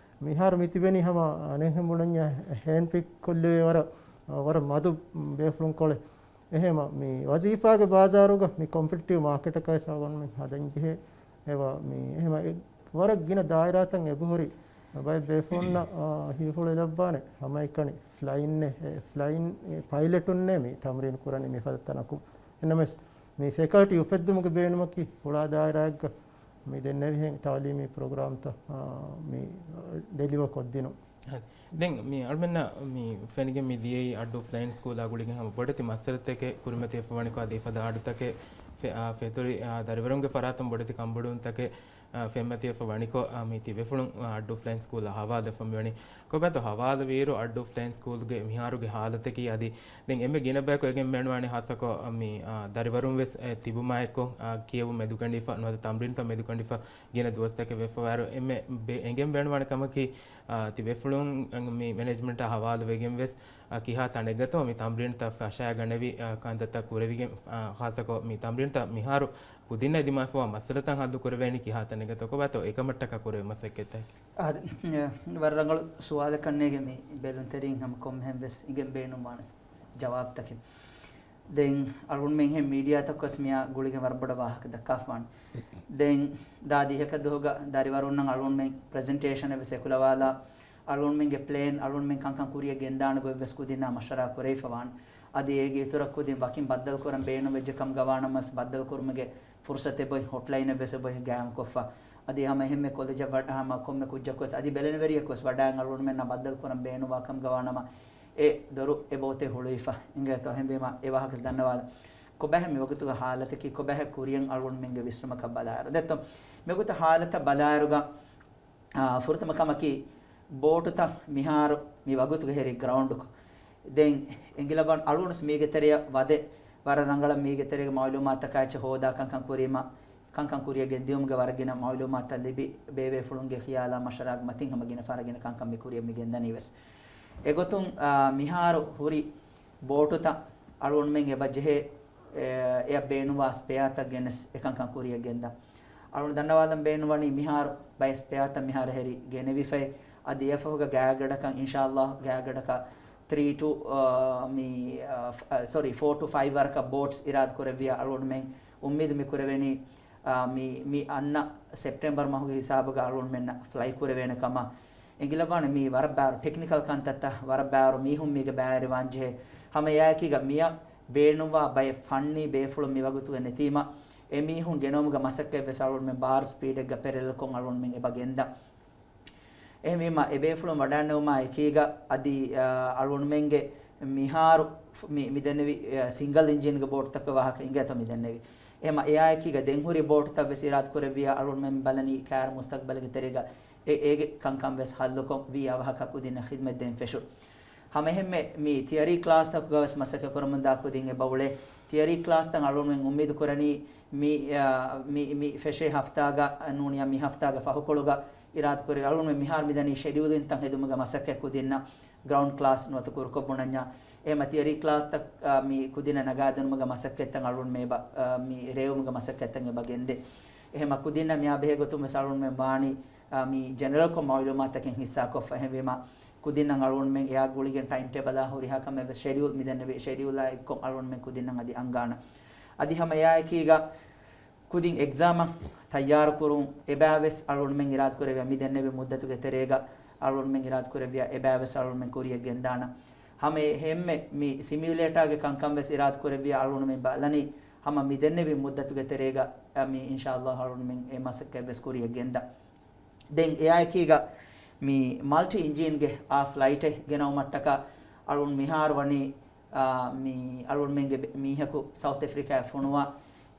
މިހާރު މި ތިބެނީ ހަމަ އަނެއްހެން ބުނަންޏާ ހޭންޑްޕިކް ކޮށްލެވޭ ވަރަށް، ވަރަށް މަދު ބޭފުޅުން ކޮޅެއް. އެހެމަ މި ވަޒީފާގެ ބާޒާރުގަ މި ކޮމްޕިޓިޓިވް މާކެޓަކަށް ވެސް އަޅުގަނޑުމެން ހަދަން ޖެހޭ. އެވަ މި އެހެމަ އެ ވަރަށް ގިނަ ދާއިރާތައް އެބަހުރި ބައެއް ބޭފުޅުންނަށް، އާ، ހިތްފުޅު ލައްވާނެ ހަމައެކަނި ފްލައިން އެ، އެ ފްލައިން އެ ޕައިލެޓުންނޭ މި ތަމްރީން ކުރަނީ މިފަދަ ތަނަކުން. އެނަމެސް މި ފެކަލްޓީ އުފެއްދުމުގެ ބޭނުމަކީ ފުޅާ ދާއިރާއެއްގަ މި ދެންނެވިހެން ތައުލީމީ ޕްރޮގްރާމްތައް، އާ، މި ޑެލިވަ ކޮށްދިނުން. ދެން މި އަޅުމެންނަށް މި ފެނިގެން މި ދިޔައީ އައްޑޫ ފްލައިން ސްކޫލާ ގުޅިގެން ހަމަ ބޮޑެތި މައްސަލަތަކެއް ކުރިމަތިވެފަ ވަނިކޮށް އަދި އެފަދަ އަޑުތަކެއް ފެ-، އާ، ފެތުރި، އާ، ދަރިވަރުންގެ ފަރާތުން ބޮޑެތި ކަންބޮޑުވުންތަކެއް، އާ، ފެންމަތިވެފަ ވަނިކޮށް، އާ، މި ތިބޭފުޅުން، އާ، އައްޑޫ ފްލައިން ސްކޫލާ ހަވާލުވެފަ މިވަނީ. ކޮބާތޯ ހަވާލުވިއިރު އައްޑޫ ފްލައިން ސްކޫލްގެ މިހާރުގެ ހާލަތަކީ އަދި ދެން އެންމެ ގިނަ ބަޔަކު އެގެން ބޭނުންވާނީ ހާއްސަކޮށް، އާ، މި، އާ، ދަރިވަރުން ވެސް، އެ، ތިބުމާއެކު، އާ، ކިޔެވުން މެދުކަނޑިފަ ނުވަތަ ތަމްރީންތައް މެދުކަނޑިފަ ގިނަ ދުވަސްތަކެއް ވެފަވާއިރު އެންމެ ބެ-، އެނގެން ބޭނުންވާނެ ކަމަކީ، އާ، ތިބޭފުޅުން މި މެނޭޖްމަންޓާ ހަވާލުވެގެން ވެސް، އާ، ކިހާ ތަނެއްގަތޯ މި ތަމްރީންތައް ފަށައިގަނެވި، އާ، ކަންތައްތައް ކުރެވިގެން، އާ، ހާއްސަކޮށް މި ތަމްރީންތައް މިހާރު ކުދިންނަށް ދިމާވެފަވާ މައްސަލަތައް ހައްލު ކުރެވޭނީ ކިހާ ތަނެއްގަތޯ ކޮބާތޯ އެކަމަށްޓަކާ ކުރެވޭ މަސައްކަތްތަކެއް. އާދެ، ވަރަށް ރަނގަޅު ސުވާލަކަށް ނޭގެ މި ބެލުންތެރިން ހަމަ ކޮންމެހެން ވެސް އިނގެން ބޭނުންވާނެ ޖަވާބުތަކެއް. ދެން އަޅުގަނޑުމެން ހެން މީޑިއާތަކުވެސް މިއާ ގުޅިގެން ވަރަށް ބޮޑަށް ވާހަކަ ދައްކާފާނެ. ދެން ދާ ދިހަކަށް ދުވަހުގަ ދަރިވަރުންނަށް އަޅުގަނޑުމެން ޕްރެޒެންޓޭޝަނެއް ވެސް އެކުލަވާލާ، އަޅުގަނޑުމެންގެ ޕްލޭން، އަޅުގަނޑުމެން ކަންކަން ކުރިއަށް ގެންދާނެ ގޮތް ވެސް ކުދިންނާ މަޝްވަރާ ކުރެވިފަވާނެ. އަދި އޭގެ އިތުރަށް ކުދިން ވަކިން ބައްދަލުކުރަން ބޭނުންވެއްޖެ ކަމުގަ ވާނަމަވެސް ބައްދަލުކުރުމުގެ ފުރުސަތެއް އޮތް، ހޮޓްލައިނެއް ވެސް އޮތް ގާއިމްކޮށްފަ. އަދި ހަމަ އެހެންމެ ކޮލެޖަށް ވަ-، ހަމަ ކޮންމެ ކުއްޖަކުވެސް އަދި ބެލެނިވެރިޔަކުވެސް ވަޑައިގެން އަޅުގަނޑުމެންނާ ބައްދަލުކުރަން ބޭނުންވާ ކަމުގަ ވާނަމަ، އެ ދޮރު އެބައޮތޭ ހުޅުވިފަ އިނގޭތޯ. އެހެންވީމަ އެ ވާހަކަ ދަންނަވާލަ. ކޮބާހޭ މި ވަގުތުގެ ހާލަތަކީ، ކޮބާހޭ ކުރިއަށް އަޅުގަނޑުމެންގެ ވިސްނުމަކަށް ބަލާއިރު. ދެއްތޯ، މިވަގުތު ހާލަތަށް ބަލާއިރުގަ، އާ، ފުރަތަމަ ކަމަކީ، ބޯޓުތައް މިހާރު މި ވަގުތުގެ ހެރީ ގްރައުންޑުކޮށް. ދެން އެނގިލަބަން އަޅުގަނޑު މީގެ ތެރެޔަށް ވަދެ ވަރަށް ރަނގަޅަށް މީގެ ތެރޭގެ މައުލޫމާތަކާ އެއްޗެއް ހޯދާ ކަންކަން ކުރީމަ، ކަންކަން ކުރިއަށް ގެންދިއުމުގެ ވަރަށް ގިނަ މައުލޫމާތުތައް ލިބި، ބޭބޭފުޅުންގެ ޚިޔާލާ މަޝްވަރާގެ މަތިން ހަމަ ގިނަ ފަހަރަށް ގިނަ ކަންކަން މި ކުރިއަށް މި ގެންދަނީ ވެސް. އެގޮތުން، އާ، މިހާރު ހުރި ބޯޓުތައް އަޅުގަނޑުމެން އެބަ ޖެހޭ، އެ، އެއަށް ބޭނުންވާ ސްޕެއާތައް ގެނެސް އެކަންކަން ކުރިއަށް ގެންދަން. އަޅުގަނޑު ދަންނަވާލަން ބޭނުންވަނީ މިހާރު ބައެއް ސްޕެއާތައް މިހާރު ހެރި ގެނެވިފައި. އަދި އެފަހުގަ ގާތްގަޑަކަށް އިންޝާﷲ ގާތްގަޑަކަށް ތްރީ ޓު، އާ، މި، އާ، ފް-، އާ، ސޮރީ، ފޯ ޓު ފައިވް ވަރަކަށް ބޯޓްސް އިރާދަ ކުރެއްވިޔާ އަޅުގަނޑުމެން އުއްމީދު މި ކުރެވެނީ، އާ، މި، މި އަންނަ ސެޕްޓެމްބަރ މަހުގެ ހިސާބުގަ އަޅުގަނޑުމެންނަށް ފްލައި ކުރެވޭނެ ކަމަށް. އެނގިލައްވާނެ މީ ވަރަށް ބާރު ޓެކްނިކަލް ކަންތައްތައް، ވަރަށް ބާރު މީހުން މީގަ ބައިވެރިވާންޖެހޭ. ހަމަ އެއާއެކީގަ މިއަށް ބޭނުންވާ ބައެއް ފަންނީ ބޭފުޅުން މިވަގުތުގަ ނެތީމަ، އެ މީހުން ގެނައުމުގެ މަސައްކަތްވެސް އަޅުގަނޑުމެން ބާރު ސްޕީޑެއްގަ ޕެރެލަލްކޮށް އަޅުގަނޑުމެން އެބަ ގެންދާ. އެހެންވީމަ، އެބޭފުޅުން ވަޑާންނެވުމާ އެކީގަ އަދި، އާ، އަޅުގަނޑުމެންގެ މިހާރު މި، މިދެންނެވި، އާ، ސިންގަލް އިންޖީންގެ ބޯޓުތަކުގެ ވާހަކަ އިނގޭތޯ މިދެންނެވި. އެހެމަ އެއާއެކީގަ ދެން ހުރި ބޯޓުތައް ވެސް އިރާދަކުރެއްވިޔާ އަޅުގަނޑުމެން ބަލަނީ ކާރު މުސްތަގްބަލްގެ ތެރޭގަ އެ، އޭގެ ކަންކަން ވެސް ހައްލުކޮށް ވީ އަވަހަކަށް ކުދިންނަށް ޚިދްމަތް ދޭން ފެށުން. ހަމައެހެންމެ މި ތިއަރީ ކްލާސްތަކުގަ ވެސް މަސައްކަތް ކުރަމުންދާ ކުދިން އެބަ އުޅޭ. ތިއަރީ ކްލާސްތައް އަޅުގަނޑުމެން އުއްމީދު ކުރަނީ މި، އާ، މި، މި ފެށޭ ހަފްތާގަ ނޫނިޔާ މި ހަފްތާގެ ފަހުކޮޅުގަ އިރާދަކުރި އަޅުގަނޑުމެން މިހާރު މިދަނީ ޝެޑިއުލިންތައް ހެދުމުގެ މަސައްކަތް ކުދިންނަށް ގްރައުންޑް ކްލާސް ނުވަތަ ކުރުކޮށް ބުނަންޏާ. އެހެމަ ތިއަރީ ކްލާސްތައް، އާ، މި ކުދިންނަށް ނަގާދިނުމުގެ މަސައްކަތްތައް އަޅުގަނޑުމެން އެބަ، އާ، މި ރޭވުމުގެ މަސައްކަތްތައް އެބަ ގެންދޭ. އެހެމަ ކުދިންނަށް މިއާ ބެހޭ ގޮތުން ވެސް އަޅުގަނޑުމެން ވާނީ، އާ، މި ޖެނެރަލްކޮށް މައުލޫމާތަކެއް ހިއްސާކޮށްފަ. އެހެންވީމަ، ކުދިންނަށް އަޅުގަނޑުމެން އެއާ ގުޅިގެން ޓައިމް ޓޭބަލާ ހުރިހާ ކަމެއް ވެސް ޝެޑިއުލް މިދެންނެވި ޝެޑިއުލާ އެއްކޮށް އަޅުގަނޑުމެން ކުދިންނަށް އަދި އަންގާނަ. އަދި ހަމަ އެއާއެކީގަ ކުދިން އެގްޒާމަށް ތައްޔާރުކުރުން އެބައިވެސް އަޅުގަނޑުމެން އިރާދަކުރެއްވިޔާ މިދެންނެވި މުއްދަތުގެ ތެރޭގަ އަޅުގަނޑުމެން އިރާދަކުރެއްވިޔާ އެބައިވެސް އަޅުގަނޑުމެން ކުރިޔަށް ގެންދާނަ. ހަމަ އެހެންމެ މި ސިމިއުލޭޓާގެ ކަންކަން ވެސް އިރާދަކުރެއްވިޔާ އަޅުގަނޑުމެން ބަލަނީ ހަމަ މިދެންނެވި މުއްދަތުގެ ތެރޭގަ، އަ، މި އިންޝާﷲ އަޅުގަނޑުމެން އެ މަސައްކަތް ވެސް ކުރިޔަށް ގެންދާ. ދެން އެއާއެކީގަ މި މަލްޓި އިންޖީންގެ އާ ފްލައިޓެއް ގެނައުމަށްޓަކާ އަޅުން މިހާރު ވަނީ، އާ، މި އަޅުންމެންގެ ބެ-، މީހަކު ސައުތް އެފްރިކާއަށް ފޮނުވާ.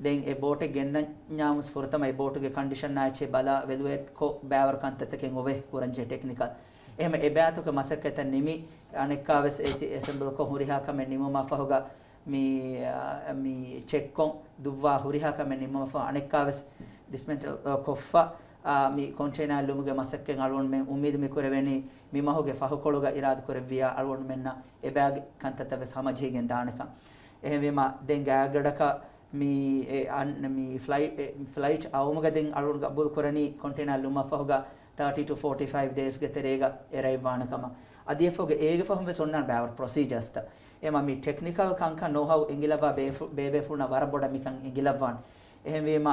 ދެން އެ ބޯޓެއް ގެންނަންޏާމުސް ފުރަތަމަ އެ ބޯޓުގެ ކަންޑިޝަނާ އެއްޗެއް ބަލާ ވެލުއޭޓްކޮށް ބައިވަރު ކަންތައްތަކެއް އޮވޭ ކުރަންޖެހޭ ޓެކްނިކަލް. އެހެމަ އެބައިތުގެ މަސައްކަތަށް ނިމި އަނެއްކާވެސް އެތި އެސެމްބަލްކޮށް ހުރިހާ ކަމެއް ނިމުމާ ފަހުގަ މި، އާ، މި ޗެކްކޮށް ދުއްވާ ހުރިހާ ކަމެއް ނިމުމަށްފަހު އަނެއްކާވެސް ޑިސްމެންޓަލް، އާ، ކޮށްފަ، އާ، މި ކޮންޓޭނާ އެއްލުމުގެ މަސައްކަތް އަޅުގަނޑުމެން އުއްމީދު މި ކުރެވެނީ މި މަހުގެ ފަހުކޮޅުގަ އިރާދަކުރެއްވިޔާ އަޅުގަނޑުމެންނަށް އެބައިގެ ކަންތައްތައް ވެސް ހަމަޖެހިގެން ދާނެކަން. އެހެންވީމަ ދެން ގާތްގަޑަކަށް މި، އެ، އަން-، މި ފްލައި-، އެ، ފްލައިޓް އައުމުގަ ދެން އަޅުގަނޑު ގަބޫލު ކުރަނީ ކޮންޓޭނާ އެއްލުމަށްފަހުގަ ތާޓީ ޓު ފޯޓީ ފައިވް ޑޭސްގެ ތެރޭގަ އެރައިވް ވާނެ ކަމަށް. އަދި އެފަހުގެ އޭގެ ފަހުން ވެސް އޮންނާނެ ބައިވަރު ޕްރޮސީޖާސްތައް. އެމަ މި ޓެކްނިކަލް ކަންކަން ނޯހައު އެނގިލައްވާ ބޭފު-، ބޭބޭފުޅުންނަށް ވަރަށް ބޮޑަށް މިކަން އެނގިލައްވާނެ. އެހެންވީމަ،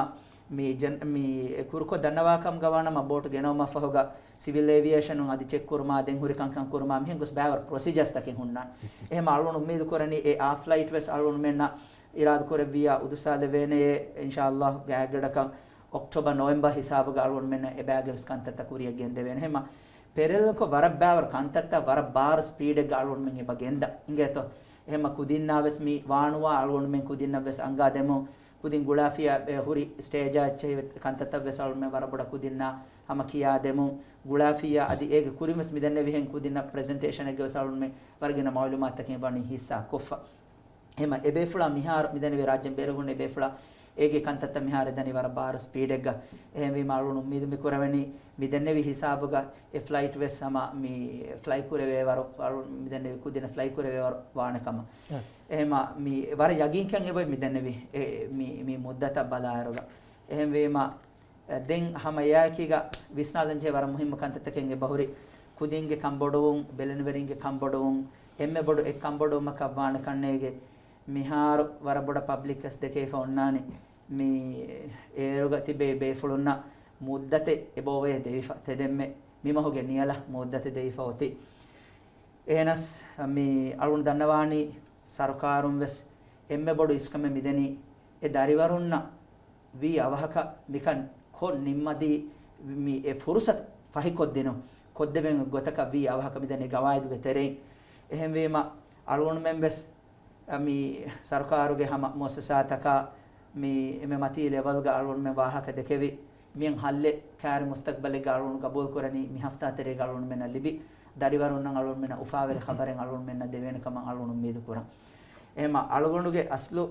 މި ޖެން-، މި ކުރުކޮށް ދަންނަވާކަމުގަ ވާނަމަ ބޯޓު ގެނައުމަށްފަހުގަ ސިވިލް އޭވިއޭޝަނުން އަދި ޗެކް ކުރުމާ، ދެން ހުރި ކަންކަން ކުރުމާ، މިހެން ގޮސް ބައިވަރު ޕްރޮސީޖާސްތަކެއް ހުންނާނެ. އެހެމަ އަޅުގަނޑު އުއްމީދު ކުރަނީ އެ އާ ފްލައިޓް ވެސް އަޅުގަނޑުމެންނަށް އިރާދަކުރެއްވިޔާ އުދުސާލެވޭނެޔޭ، އިންޝާﷲ ގާތްގަޑަކަށް އޮކްޓޯބަރ ނޮވެމްބަރ ހިސާބުގަ އަޅުގަނޑުމެންނަށް އެބައިގެ ވެސް ކަންތައްތައް ކުރިޔަށް ގެންދެވޭނެ. އެހެމަ ޕެރެލަލްކޮށް ވަރަށް ބާވަރު ކަންތައްތައް ވަރަށް ބާރު ސްޕީޑެއްގަ އަޅުގަނޑުމެން އެބަ ގެންދާ އިނގޭތޯ. އެހެމަ ކުދިންނާ ވެސް މި ވާނުވާ އަޅުގަނޑުމެން ކުދިންނަށް ވެސް އަންގާދެމު، ކުދިން ގުޅާފިޔާ އެ ހުރި ސްޓޭޖާ އެއްޗެހި ކަންތައްތައް ވެސް އަޅުގަނޑުމެން ވަރަށް ބޮޑަށް ކުދިންނާ ހަމަ ކިޔާދެމު، ގުޅާފިޔާ އަދި އޭގެ ކުރިން ވެސް މިދެންނެވިހެން ކުދިންނަށް ޕްރެޒެންޓޭޝަނެއްގެ ވެސް އަޅުގަނޑުމެން ވަރަށް ގިނަ މައުލޫމާތުތަކެއް ވަނީ ހިއްސާ ކޮށްފަ. އެހެމަ އެބޭފުޅާ މިހާރު މިދަނީ ރާއްޖޭން ބޭރުގަ އުންނަ އެބޭފުޅާ އޭގެ ކަންތައްތައް މިހާރު ދަނީ ވަރަށް ބާރު ސްޕީޑެއްގަ. އެހެންވީމަ އަޅުގަނޑު އުއްމީދު މި ކުރެވެނީ މިދެންނެވި ހިސާބުގަ އެ ފްލައިޓް ވެސް ހަމަ މި ފްލައި ކުރެވޭވަރު، އަޅު މިދެންނެވި ކުދިންނަށް ފްލައި ކުރެވޭވަރު ވާނެ ކަމަށް. އެ. އެހެމަ މި ވަރަށް ޔަގީންކަން އެބައޮތް މިދެންނެވި އެ މި، މި މުއްދަތަށް ބަލާއިރުގަ. އެހެންވީމަ ދެން ހަމަ އެއާއެކީގަ ވިސްނާލަންޖެހޭ ވަރަށް މުހިއްމު ކަންތައްތަކެއް އެބަހުރި. ކުދިންގެ ކަންބޮޑުވުން، ބެލެނިވެރިންގެ ކަންބޮޑުވުން، އެންމެ ބޮޑު އެއް ކަންބޮޑުވުމަކަށް ވާނެ ކަންނޭގެ މިހާރު ވަރަށް ބޮޑަށް ޕަބްލިކް ވެސް ދެކެވިފަ އޮންނާނެ. މި އޭރުގަ ތިބޭ ބޭފުޅުންނަށް މުއްދަތެއް އެބައޮވޭ ދެވިފަ، ތެދެންމެ މިމަހުގެ ނިޔަލަށް މުއްދަތެއް ދެވިފަ އޮތީ. އެހެނަސް މި އަޅުން ދަންނަވާނީ ސަރުކާރުން ވެސް އެންމެ ބޮޑު އިސްކަމެއް މިދެނީ އެ ދަރިވަރުންނަށް ވީ އަވަހަކަށް މިކަން ކޮށް ނިންމަދީ، މި އެ ފުރުސަތު ފަހިކޮށްދިނުން، ކޮށްދެވޭނެ ގޮތަކަށް ވީ އަވަހަކަށް މިދަނީ ގަވާއިދުގެ ތެރެއިން. އެހެންވީމަ، އަޅުގަނޑުމެން ވެސް، އަ، މި ސަރުކާރުގެ ހަމަ މުއައްސަސާތަކާ މި އެންމެ މަތީ ލެވަލްގަ އަޅުގަނޑުމެން ވާހަކަ ދެކެވި، މިއަން ހައްލެއް ކާރި މުސްތަގްބަލެއްގަ އަޅުގަނޑު ގަބޫލު ކުރަނީ މި ހަފްތާ ތެރޭގަ އަޅުގަނޑުމެންނަށް ލިބި، ދަރިވަރުންނަށް އަޅުގަނޑުމެންނަށް އުފާވެރި ޚަބަރެއް އަޅުގަނޑުމެންނަށް ދެވޭނެ ކަމަށް އަޅުގަނޑު އުއްމީދު ކުރަން. އެހެމަ އަޅުގަނޑުގެ އަސްލު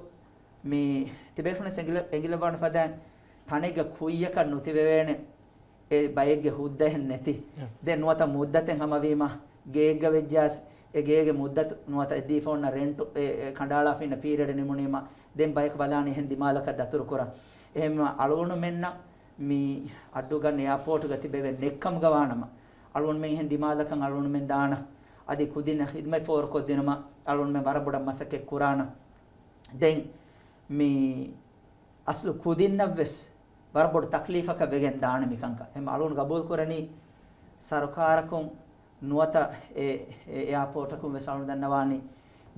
މި ތިބޭފުޅުން އެނގިލަ-، އެނގިލައްވާނެ ފަދައިން ތަނެއްގަ ކުއްޔަކަށް ނުތިބެވޭނެ އެ ބައެއްގެ ހުއްދައެއް ނެތި. އެ. ދެން ނުވަތަ މުއްދަތެއް ހަމަވީމަ، ގޭއެއްގަ ވެއްޖާސް، އެ ގޭގެ މުއްދަތު ނުވަތަ އެ ދީފަ އޮންނަ ރެންޓު އެ، އެ ކަނޑާޅާފަ އިންނަ ޕީރިއަޑް ނިމުނީމަ، ދެން ބަޔަކު ބަލާނީ އެހެން ދިމާލަކަށް ދަތުރު ކުރަން. އެހެންވީމަ އަޅުގަނޑުމެންނަށް މި އައްޑޫގަން އެއާޕޯޓުގަ ތިބެވެ ނެއްކަމުގަ ވާނަމަ، އަޅުގަނޑުމެން އެހެން ދިމާލަކަށް އަޅުގަނޑުމެން ދާނަ، އަދި ކުދިންނަށް ޚިދްމަތް ފޯރުކޮށްދިނުމަށް އަޅުގަނޑުމެން ވަރަށް ބޮޑަށް މަސައްކަތް ކުރާނަ. ދެން މި އަސްލު ކުދިންނަށްވެސް ވަރަށް ބޮޑު ތަކްލީފަކަށް ވެގެން ދާނެ މިކަންކަން. އެހެން އަޅުގަނޑު ގަބޫލު ކުރަނީ ސަރުކާރަކުން ނުވަތަ އެ، އެ އެއާޕޯޓަކުން ވެސް އަޅުން ދަންނަވާނީ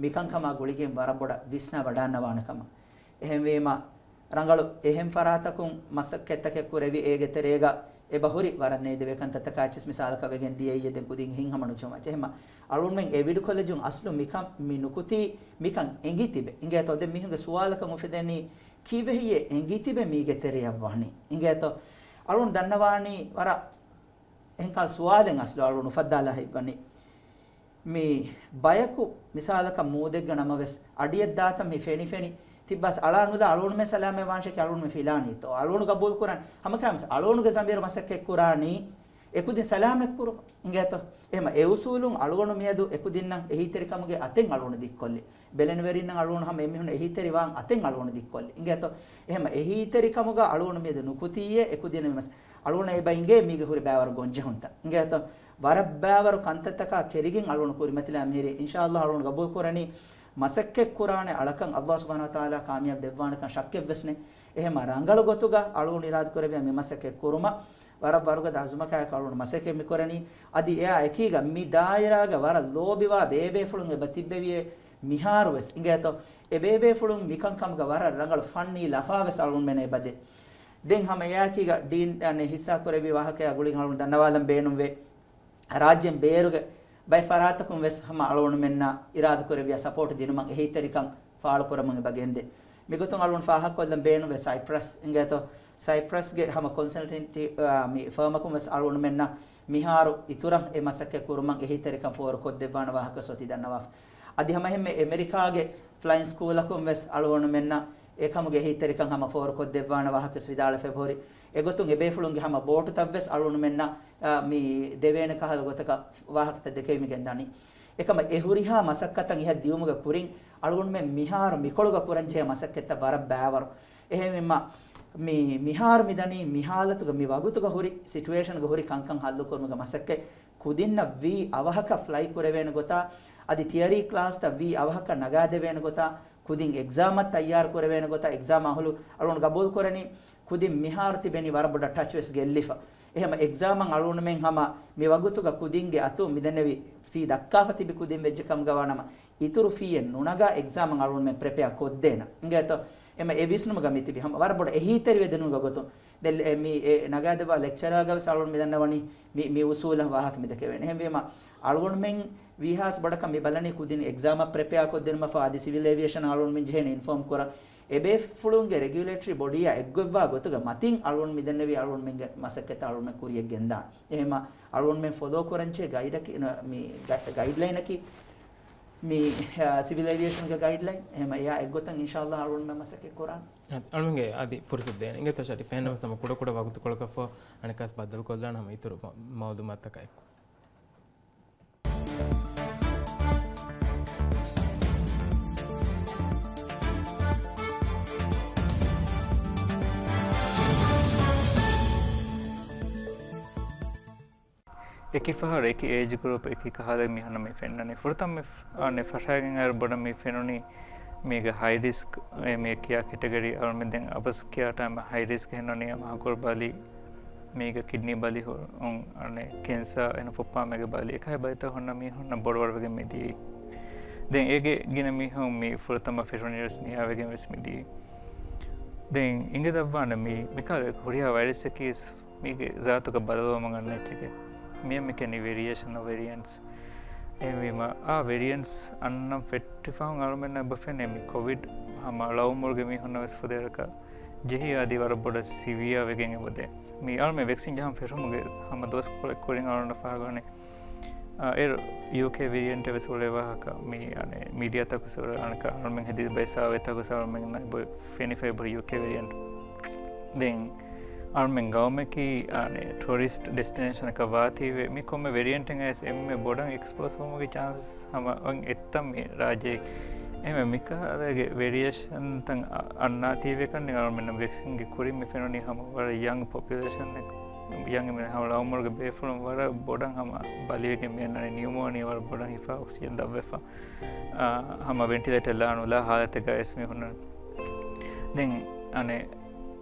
މިކަންކަމާ ގުޅިގެން ވަރަށް ބޮޑަށް ވިސްނާ ވަޑާންނަވާނެ ކަމަށް. އެހެންވީމަ، ރަނގަޅު އެހެން ފަރާތަކުން މަސައްކަތްތަކެއް ކުރެވި އޭގެ ތެރޭގަ އެބަހުރި ވަރަށް ނޭދެވޭ ކަންތައްތަކާ އެއްޗިސް މިސާލަކަށް ވެގެން ދިޔައީ އެ ދެން ކުދިން ހިތްހަމަ ނުޖެހުމަށް. އެހެންމަ އަޅުންމެން އެ ވިޑް ކޮލެޖުން އަސްލު މިކަން މި ނުކުތީ މިކަން އެނގި ތިބެ. އިނގޭތޯ ދެން މީހުންގެ ސުވާލަކަށް އުފެދެނީ ކީއްވެހެއްޔޭ އެނގި ތިބެ މީގެ ތެރެއަށް ވަނީ؟ އިނގޭތޯ އަޅުން ދަންނަވާނީ ވަރަށް އެހެންކާ ސުވާލެއް އަސްލު އަޅުން އުފައްދާލާ ހިތްވަނީ. މި ބަޔަކު މިސާލަކަށް މޫދެއްގަ ނަމަވެސް، އަޑިއެއް ދާތަން މި ފެނިފެނި ތިއްބާސް އަޅާ ނުލާ އަޅުގަނޑުމެން ސަލާމަތް ވާންޝެކި އަޅުގަނޑުމެން ފިލާނީތޯ؟ އަޅުގަނޑު ގަބޫލު ކުރަން ހަމަކާމެސް އަޅުގަނޑުގެ ޒަމީރު މަސައްކަތް ކުރާނީ އެކުދިން ސަލާމަތް ކުރުމަށް. އިނގޭތޯ؟ އެހެމަ އެ އުސޫލުން އަޅުގަނޑު މިއަދު އެކުދިންނަށް އެހީތެރިކަމުގެ އަތެއް އަޅުގަނޑު ދިއްކޮށްލި. ބެލެނިވެރިންނަށް އަޅުގަނޑު ހަމަ އެމީހުން އެހީތެރިވާން އަތެއް އަޅުގަނޑު ދިއްކޮށްލި. އިނގޭތޯ؟ އެހެމަ އެހީތެރިކަމުގަ އަޅުގަނޑު މިއަދު ނުކުތީއޭ އެކުދިން މި މަސް އަޅުގަނޑަށް އެބަ އިނގޭ މީގެ ހުރި ބައިވަރު ގޮންޖެހުންތައް. އިނގޭތޯ؟ ވަރަށް ބައިވަރު ކަންތައްތަކާ ކެރިގެން އަޅުގަނޑު ކުރިމަތިލާ މިހިރީ. އިންޝާﷲ އަޅުގަނޑު ގަބޫލު ކުރަނީ މަސައްކަތް ކުރާނެ އަޅަކަށް ﷲ ސުބްޙާނަހޫ ވަތަޢާލާ ކާމިޔާބު ދެއްވާނެކަން ޝައްކެއްވެސް ނެތް. އެހެމަ ރަނގަޅު ގޮތުގަ އަޅުގަނޑު އިރާދަ ކުރެއްވިޔާ މި މަސައްކަތް ކުރުމަށް ވަރަށް ވަރުގަދަ އަޒުމަކާއެކު އަޅުގަނޑު މަސައްކަތް މި ކުރަނީ. އަދި އެއާ އެކީގަ މި ދާއިރާގަ ވަރަށް ލޯބިވާ ބޭބޭފުޅުން އެބަ ތިއްބެވިޔޭ މިހާރުވެސް. އިނގޭތޯ؟ އެ ބޭބޭފުޅުން މިކަންކަމުގަ ވަރަށް ރަނގަޅު ފަންނީ ލަފާވެސް އަޅުގަނޑުމެންނަށް އެބަދޭ. ދެން ހަމަ އެއާއެކީގަ ޑީން އަނެއް ހިއްސާ ކުރެއްވި ވާހަކަޔާ ގުޅިގެން އަޅުގަނޑު ދަންނަވާލަން ބޭނުންވޭ. ރާއްޖޭން ބޭރުގެ ބައެއް ފަރާތަކުން ވެސް ހަމަ އަޅުގަނޑުމެންނާ އިރާދަ ކުރެއްވިޔާ ސަޕޯޓް ދިނުމަށް އެހީތެރިކަން ފާޅުކުރަމުން އެބަ ގެންދޭ. މިގޮތުން އަޅުގަނޑު ފާހަގަކޮށްލަން ބޭނުންވޭ ސައިޕްރަސް އިނގޭތޯ؟ ސައިޕްރަސްގެ ހަމަ ކޮންސަލްޓެންޓް، އާ، މި ފާމަކުން ވެސް އަޅުގަނޑުމެންނަށް މިހާރު އިތުރަށް އެ މަސައްކަތް ކުރުމަށް އެހީތެރިކަން ފޯރުކޮށްދެއްވާނެ ވާހަކަ ސޮތީ ދަންނަވާފަ. އަދި ހަމައެހެންމެ އެމެރިކާގެ ފްލައިން ސްކޫލަކުން ވެސް އަޅުގަނޑުމެންނަށް އެކަމުގެ އެހީތެރިކަން ހަމަ ފޯރުކޮށްދެއްވާނެ ވާހަކަ ވެސް ވިދާޅުވެފަ ހުރި. އެގޮތުން އެބޭފުޅުންގެ ހަމަ ބޯޓުތައް ވެސް އަޅުގަނޑުމެންނަށް، އާ، މި ދެވޭނެ ކަހަލަ ގޮތަކަށް ވާހަކަތައް ދެކެވިގެން ދަނީ. އެކަމަށް އެ ހުރިހާ މަސައްކަތަށް އިހަށް ދިޔުމުގެ ކުރިން އަޅުގަނޑުމެން މިހާރު މިކޮޅުގަ ކުރަންޖެހޭ މަސައްކަތްތައް ވަރަށް ބައިވަރު. އެހެންވީމަ، މި، މިހާރު މިދަނީ މި ހާލަތުގަ މި ވަގުތުގަ ހުރި ސިޓުއޭޝަންގަ ހުރި ކަންކަން ހައްލުކުރުމުގެ މަސައްކަތް. ކުދިންނަށް ވީ އަވަހަކަށް ފްލައި ކުރެވޭނެ ގޮތާ، އަދި ތިއަރީ ކްލާސްތައް ވީ އަވަހަކަށް ނަގާދެވޭނެ ގޮތާ، ކުދިން އެގްޒާމަށް ތައްޔާރު ކުރެވޭނެ ގޮތާ، އެގްޒާމް އަހުލު އަޅުގަނޑު ގަބޫލު ކުރަނީ. ކުދިން މިހާރު ތިބެނީ ވަރަށް ބޮޑަށް ޓަޗް ވެސް ގެއްލިފަ. އެހެމަ އެގްޒާމަށް އަޅުގަނޑުމެން ހަމަ މި ވަގުތުގަ ކުދިންގެ އަތުން މިދެންނެވި ފީ ދައްކާފަ ތިބި ކުދިން ވެއްޖެ ކަމުގަ ވާނަމަ، އިތުރު ފީއެއް ނުނަގާ އެގްޒާމަށް އަޅުގަނޑުމެން ޕްރެޕެއާ ކޮށްދޭނަ. އިނގޭތޯ؟ އެމަ އެ ވިސްނުމުގަ މި ތިބި ހަމަ ވަރަށް ބޮޑަށް އެހީތެރިވެދެނުގެ ގޮތުން. ދެން އެ މި އެ ނަގާދެއްވާ ލެކްޗަރާގަ ވެސް އަޅުގަނޑު މި ދަންނަވަނީ މި، މި އުސޫލަށް ވާހަކަ މި ދެކެވޭނެ. އެހެންވީމަ އަޅުގަނޑުމެން ވީހާސް ބޮޑަކަށް މި ބަލަނީ ކުދިން އެގްޒާމަށް ޕްރެޕެއާ ކޮށްދިނުމަށްފަހު އަދި ސިވިލް އޭވިއޭޝަން އަޅުގަނޑުމެން ޖެހޭނެ އިންފޯމް ކުރަން. އެބޭފުޅުންގެ ރެގިއުލޭޓަރީ ބޮޑީއާ އެއްގޮތްވާ ގޮތުގަ މަތިން އަޅުގަނޑު މި ދެންނެވީ އަޅުގަނޑުމެންގެ މަސައްކަތަށް އަޅުގަނޑުމެން ކުރިޔަށް ގެންދާން. އެހެމަ އަޅުގަނޑުމެން ފޮލޯ ކުރަންޖެހޭ ގައިޑަކީ، މި ގަ-، ގައިޑްލައިނަކީ މި، އާ، ސިވިލް އޭވިއޭޝަންގެ ގައިޑްލައިން. އެހެމަ އެއާ އެއްގޮތަށް އިންޝާﷲ އަޅުގަނޑުމެން މަސައްކަތް ކުރާން. އަ-، އަޅުގަނޑުގެ އަދި ފުރުސަތު ދޭނެ. އިނގޭތޯ ޝަޓީ ފެންނަމަސް ނަމަ ކުޑަ ކުޑަ ވަގުތުކޮޅަކަށްފަހު އަނެއްކާސް ބައްދަލުކޮށްލާން ހަމަ އިތުރު މަ-، މައުލޫމާތުތަކާ އެއްކޮށް. އެކި ފަހަރު، އެކި އޭޖް ގްރޫޕް، އެކި ކަހަލަ މީހުންނަށް މި ފެންނަނީ. ފުރަތަމަ މި ފަށާގެން އައިރު ބޮޑަށް މި ފެނުނީ މީގަ ހައި ރިސްކް އެ މި ކިޔާ ކެޓަގަރީ އަޅުމެން ދެން އަބަސް ކިޔާ ޓައިމް ހައި ރިސްކް ހެންނަނީ އަމަހަކުރު ބަލި، މީގަ ކިޑްނީ ބަލި ހު-، އުން، އަނެއް ކެންސާ އެން ފުއްޕާމެގެ ބަލި އެކަހަ ބަލިތައް ހުންނަ މީހުންނަށް ބޮޑުވަރުވެގެން މިދިޔައީ. ދެން އޭގެ ގިނަ މީހުން މި ފުރަތަމަ ފެށުނީވެސް ނިޔާވެގެން ވެސް މިދިޔައީ. ދެން އިނގެ ދައްވާނެ މި މިކަހަލަ ހުރިހާ ވައިރަސްއަކީ މީގެ ޒާތުގަ ބަދަލުވަމުން އަންނަ އެއްޗެކޭ. މިއަށް މި ކިޔަނީ ވެރިއޭޝަން އޮފް ވެރިއެންޓްސް. އެހެންވީމަ، އާ ވެރިއެންޓްސް އަންނަން ފެއްޓިފަހުން އަޅުމެންނަށް އެބަ ފެނޭ މި ކޮވިޑް ހަމަ ޅައުމުރުގެ މީހުންނަށް ވެސް ފުދޭވަރަކަށް ޖެހި އަދި ވަރަށް ބޮޑަށް ސިވިއާ ވެގެން އެބަދޭ. މި އަޅުމެން ވެކްސިން ޖަހަން ފެށުމުގެ ހަމަ ދުވަސްކޮޅެއް ކުރިން އަޅުގަނޑަށް ފާހަގަވަނީ. އާ، އޭރު ޔޫކޭ ވެރިއެންޓެއް ވެސް އުޅޭ ވާހަކަ މި، އަނެއް، މީޑިއާތަކު ސުރަ އަނެކަ އަޅުމެން ހެދި ބައި ސާވޭތަކު އަޅުމެންނަށް އެބަ ފެނިފައި އެބަ ޔޫކޭ ވެރިއެންޓް. ދެން އަޅުމެން ގައުމަކީ، އަނެއް، ޓޫރިސްޓް ޑެސްޓިނޭޝަނަކަށް ވާތީވެ، މި ކޮންމެ ވެރިއެންޓެއް އައިސް އެންމެ ބޮޑަށް އެކްސްޕޯސް ވުމުގެ ޗާންސް ހަމަ އޮތް އެއްތަން މި ރާއްޖެ. އެހެންވެ މިކަހަލަގެ ވެރިއޭޝަންތައް އަ-، އަންނާތީވެ ކަންނެ އަޅުމެންނަށް ވެކްސިންގެ ކުރިން މި ފެނުނީ ހަމަ ވަރަށް ޔަންގް ޕޮޕިއުލޭޝަން އެއް ޔަން މި ހަމަ އުމުރުގެ ބޭފުޅުން ވަރަށް ބޮޑަށް ހަމަ ބަލިވެގެން މި އަންނަނީ ނިއުމޯނިއާ ވަރަށް ބޮޑަށް ހިފާ އޮކްސިޖަން ދަށްވެފަ. އާ، ހަމަ ވެންޓިލޭޓަރ ލާނުލާ ހާލަތެއްގަ ވެސް މި ހުންނަނީ. ދެން އަނެއް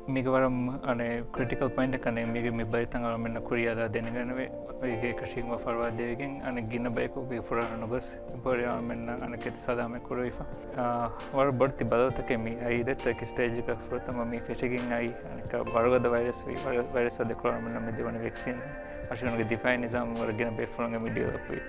މީގެ ވަރަށް އަނެއް ކްރިޓިކަލް ޕޮއިންޓެއް ކަންނޭނގެ. މީގެ މި ބައިތައް އަޅަމެންނަށް ކުރިޔަށް އަދާ ދެނެގަނެވޭ. އޭގެ އެކަށީގެން ފަރުވާ ދެވިގެން އަނެއް ގިނަ ބަޔަކުގެ ފުރާނަ ނުގޮސް އެބަހުރި އަޅަމެންނަށް އަނެއްކާ ސަލާމަތް ކުރެވިފަ. އާ، ވަރަށް ބޮޑެތި ބަދަލުތަކެއް މި އައީ ދެއްތޯ އެކި ސްޓޭޖަކަށް ފުރަތަމަ މި ފެށިގެން އައީ އަނެއްކާ ވަރުގަދަ ވައިރަސް ވި-، ވައި-، ވައިރަސްއާ ދެކޮޅަށް އަޅަމެންނަށް މި ދެވަނީ ވެކްސިން. އަށިގަނޑުގެ ދިފާއީ ނިޒާމް ވަރަށް ގިނަ ބޭފުޅުންގެ މި ޑިވެލޮޕް ވި.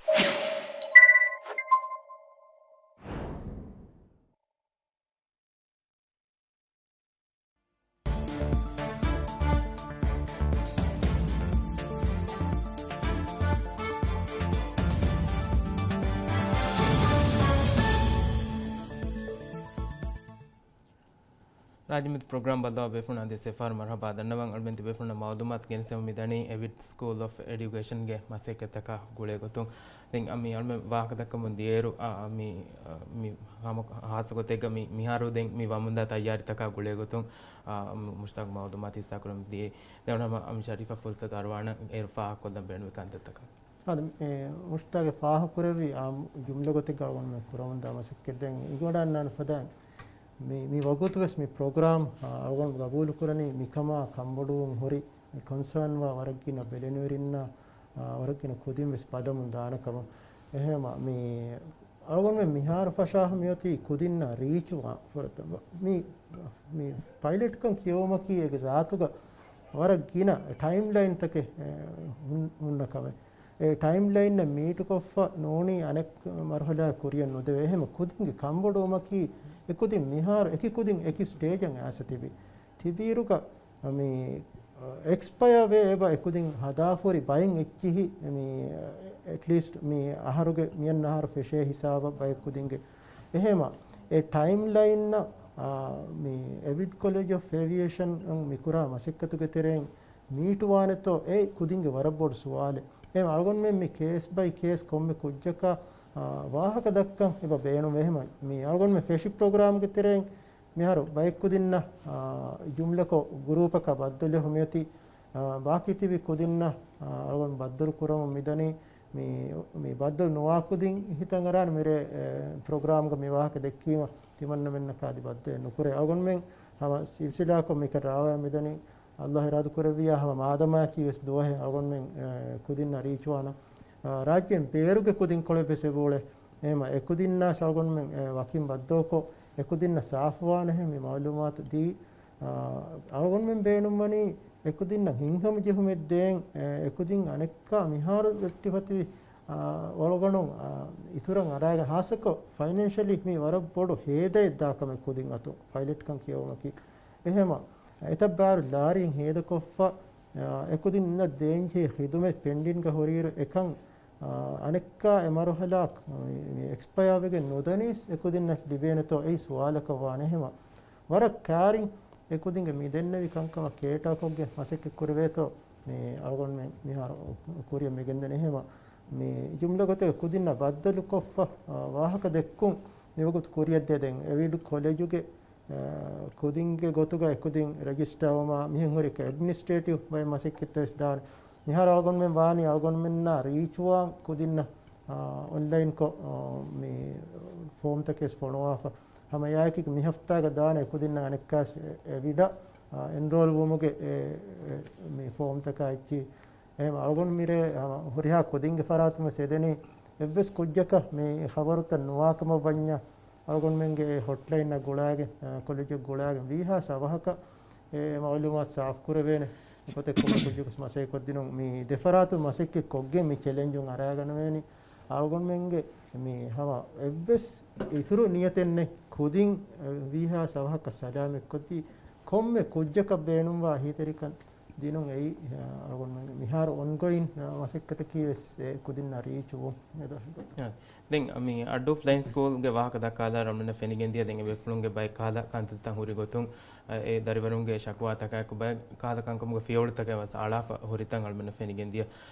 ރާއްޖެމެދު ޕްރޮގްރާމް ބައްލަވާ ބޭފުޅުންނަށް ދެ ސެފާރު މަރުހަބާ ދަންނަވަން. އަޅުމެން ތިބޭފުޅުންނަށް މައުލޫމާތު ގެނެސްދެމުން މިދަނީ އެވިޓް ސްކޫލް އޮފް އެޑިއުކޭޝަންގެ މަސައްކަތްތަކާ ގުޅޭ ގޮތުން. ދެން އަ، މި އަޅުމެން ވާހަކަ ދައްކަމުން ދިޔައިރު، އަ، އަ، މި، އަ، މި ހާމަ-، ހާއްސަ ގޮތެއްގަ މި މިހާރު ދެން މި ވަމުންދާ ތައްޔާރީތަކާ ގުޅޭ ގޮތުން، އަ، މު-، މުޝްތާގު މައުލޫމާތު ހިއްސާކުރަމުން ދިޔައީ. ދެން އަ، އަ، މި ޝަރީފަށް ފުރުސަތު އަރުވާނަން އޭރު ފާހަގަކޮށްލަން ބޭނުމި ކަންތައްތަކަށް. އާދެ، އެ، މުޝްތާގެ ފާހަގަކުރެއްވި އާ، ޖުމްލަ ގޮތެއްގަ އަޅުގަނޑުމެން ކުރަމުންދާ މަސައްކަތް ދެން އިގޮޑަންނާނެ ފަދައިން މި، މި ވަގުތު ވެސް މި ޕްރޮގްރާމް، އާ، އަޅުގަނޑު ގަބޫލުކުރަނީ މިކަމާ ކަންބޮޑުވުން ހުރި މި ކޮންސާންވާ ވަރަށްގިނަ ބެލެނިވެރިންނާ، އާ، ވަރަށްގިނަ ކުދިން ވެސް ބަލަމުން ދާނެ ކަމަށް. އެހެންމަ މި އަޅުގަނޑުމެން މިހާރު ފަށާފަ މިއޮތީ ކުދިންނާ ރީޗުވާ ފުރަތަމަ. މި، މި ޕައިލެޓްކަން ކިޔެވުމަކީ އޭގެ ޒާތުގަ ވަރަށް ގިނަ ޓައިމްލައިންތަކެއް، އެ، ހުން-، ހުންނަ ކަމެއް. އެ ޓައިމްލައިންއަށް މީޓުކޮށްފަ ނޫނީ އަނެއް މަރުހަލާ ކުރިއަށް ނުދެވޭ. އެހެންމަ ކުދިންގެ ކަންބޮޑުވުމަކީ އެ ކުދިން މިހާރު އެކި ކުދިން އެކި ސްޓޭޖަށް އައިސް ތިބި. ތިބީރުގަ މި އެކްސްޕަޔާ ވޭ އެބަ އެކުދިން ހަދާފަހުރި ބައެއް އެއްޗިހި މި އެޓްލީސްޓް މި އަހަރުގެ މިއަންނަ އަހަރު ފެށޭ ހިސާބަށް ބައެއް ކުދިންގެ. އެހެމަ އެ ޓައިމްލައިންއަށް، އާ، މި އެވިޓް ކޮލެޖް އޮފް އޭވިއޭޝަން މިކުރާ މަސައްކަތުގެ ތެރެއިން މީޓުވާނެތޯ އެ ކުދިންގެ ވަރަށް ބޮޑު ސުވާލެއް. އެހެމަ އަޅުގަނޑުމެން މި ކޭސް ބައި ކޭސް ކޮންމެ ކުއްޖަކަށް، އާ، ވާހަކަ ދައްކަން އެބަ ބޭނުން. އެހެމަ މި އަޅުގަނޑުމެން ފެށި ޕްރޮގްރާމްގެ ތެރެއިން މިހާރު ބައެއް ކުދިންނަށް، އާ، ޖުމްލަކޮށް ގުރޫޕަކަށް ބައްދަލުވެ މިއޮތީ، އާ، ބާކީ ތިބި ކުދިންނަށް، އާ، އަޅުގަނޑު ބައްދަލު ކުރަމުން މިދަނީ. މި، މި ބައްދަލު ނުވާ ކުދިން ހިތަށް އަރާން މިރޭ، އެ، ޕްރޮގްރާމްގަ މި ވާހަކަ ދެއްކީމަ ތިމަންނަމެންނަކާ އަދި ބައްދަލެއް ނުކުރޭ. އަޅުގަނޑުމެން ހަމަ ސިލްސިލާކޮށް މިކަން ރާވާ މިދަނީ. ﷲ އިރާދަ ކުރެއްވިޔާ ހަމަ މާދަމާއަކީ ވެސް ދުވަހެއް އަޅުގަނޑުމެން، އެ، ކުދިންނަށް ރީޗުވާނަ، އާ، ރާއްޖޭން ބޭރުގެ ކުދިންކޮޅެއް ވެސް އެބައުޅޭ. އެހެމަ އެކުދިންނާސް އަޅުގަނޑުމެން، އެ، ވަކިން ބައްދަލުކޮށް އެކުދިންނަށް ސާފުވާނެހެން މި މައުލޫމާތު ދީ. އާ، އަޅުގަނޑުމެން ބޭނުންވަނީ އެކުދިންނަށް ހިތްހަމަޖެހުމެއް ދޭން، އެ، އެކުދިން އަނެއްކާ މިހާރު ވެއްޓިފަތިވި، އާ، އަޅުގަނޑު، އާ، އިތުރަށް އަރާގެން ހާއްސަކޮށް ފައިނޭންޝަލީ މި ވަރަށް ބޮޑު ހޭދައެއް ދާ ކަމެއް ކުދިން އަތުން ޕައިލެޓްކަން ކިޔެވުމަކީ. އެހެމަ އެތައް ބާރު ލާރިން ހޭދަކޮށްފަ، އާ، އެކުދިންނަށް ދޭންޖެހޭ ޚިދުމަތް ޕެންޑިންގ ހުރިއިރު އެކަން، އާ، އަނެއްކާ އެ މަރުހަލާ މި އެކްސްޕަޔާ ވެގެން ނުދަނީސް އެކުދިންނަށް ލިބޭނެތޯ އެއީ ސުވާލަކަށް ވާނެ. އެހެމަ ވަރަށް ކާރިން އެކުދިންގެ މި ދެންނެވި ކަންކަމަށް ކޭޓާކޮށްގެން މަސައްކަތް ކުރެވޭތޯ މި އަޅުގަނޑުމެން މިހާރު ކުރިއަށް މިގެންދެނީ. އެހެމަ މި ޖުމްލަ ގޮތެއް ކުދިންނަށް ބައްދަލުކޮށްފަ، އާ، ވާހަކަ ދެއްކުން މިވަގުތު ކުރިއަށްދޭ. ދެން އެވިޑް ކޮލެޖުގެ އާ، ކުދިންގެ ގޮތުގަ އެކުދިން ރެޖިސްޓާވުމާ މިހެން ހުރި އެޑްމިނިސްޓްރޭޓިވް ބައެއް މަސައްކަތްތައް ވެސް ދާނެ. މިހާރު އަޅުގަނޑުމެން ވާނީ އަޅުގަނޑުމެންނާ ރީޗުވާން ކުދިންނަށް، އާ، އޮންލައިންކޮށް، އާ، މި ފޯމްތަކެއް ވެސް ފޮނުވާފަ. ހަމަ އެއާއެކީ މި ހަފްތާގަ ދާނެ އެކުދިންނަށް އަނެއްކާސް އެ، އެވިޑަށް، އާ، އެންރޯލް ވުމުގެ އެ، އެ، މި ފޯމްތަކާ އެއްޗިހި. އެހެން އަޅުގަނޑު މިރޭ ހަމަ ހުރިހާ ކުދިންގެ ފަރާތުން ވެސް އެދެނީ އެއްވެސް ކުއްޖަކަށް މި ޚަބަރުތައް ނުވާކަމަށް ވަންޏާ، އަޅުގަނޑުމެންގެ އެ ހޮޓްލައިންއަށް ގުޅާގެން، އަ، ކޮލެޖަށް ގުޅާގެން ވީހާ ސަވަހަކަށް އެ މައުލޫމާތު ސާފުކުރެވޭނެ. އެގޮތަށް ކޮންމެ ކުއްޖަކުވެސް މަސައްކަތް ކޮށްދިނުން މި ދެފަރާތުން މަސައްކަތް ކޮށްގެން މި ޗެލެންޖުން އަރާގަނެވޭނީ. އަޅުގަނޑުމެންގެ މި ހަމަ އެއްވެސް އިތުރު ނިޔަތެއް ނެތް. ކުދިން، އަ، ވީހާ ސަވަހަކަށް ސަލާމަތްކޮށްދީ ކޮންމެ ކުއްޖަކަށް ބޭނުންވާ އެހީތެރިކަން ދިނުން އެއީ، އަ، އަޅުގަނޑުމެންގެ މިހާރު އޮންގޮއިން، އަ، މަސައްކަތަކީ ވެސް އެ ކުދިންނަށް ރީޗުވުން އެ ދަށުގަތު. އަ، ދެން މި އައްޑޫ ފްލައިން ސްކޫލްގެ ވާހަކަ ދައްކާލާ އަޅުމެންނަށް ފެނިގެންދިޔަ ދެން އެ ބޭފުޅުންގެ ބައެއް ކަހަލަ ކަންތައްތައް ހުރި ގޮތުން، އަ، އެ ދަރިވަރުންގެ ޝަކުވާތަކާއެކު ބައެއް ކަހަލަ ކަންކަމުގެ ފިޔަވަޅުތަކެއް ވެސް އަޅާފަ ހުރިތަން އަޅުމެންނަށް ފެނިގެންދިޔަ.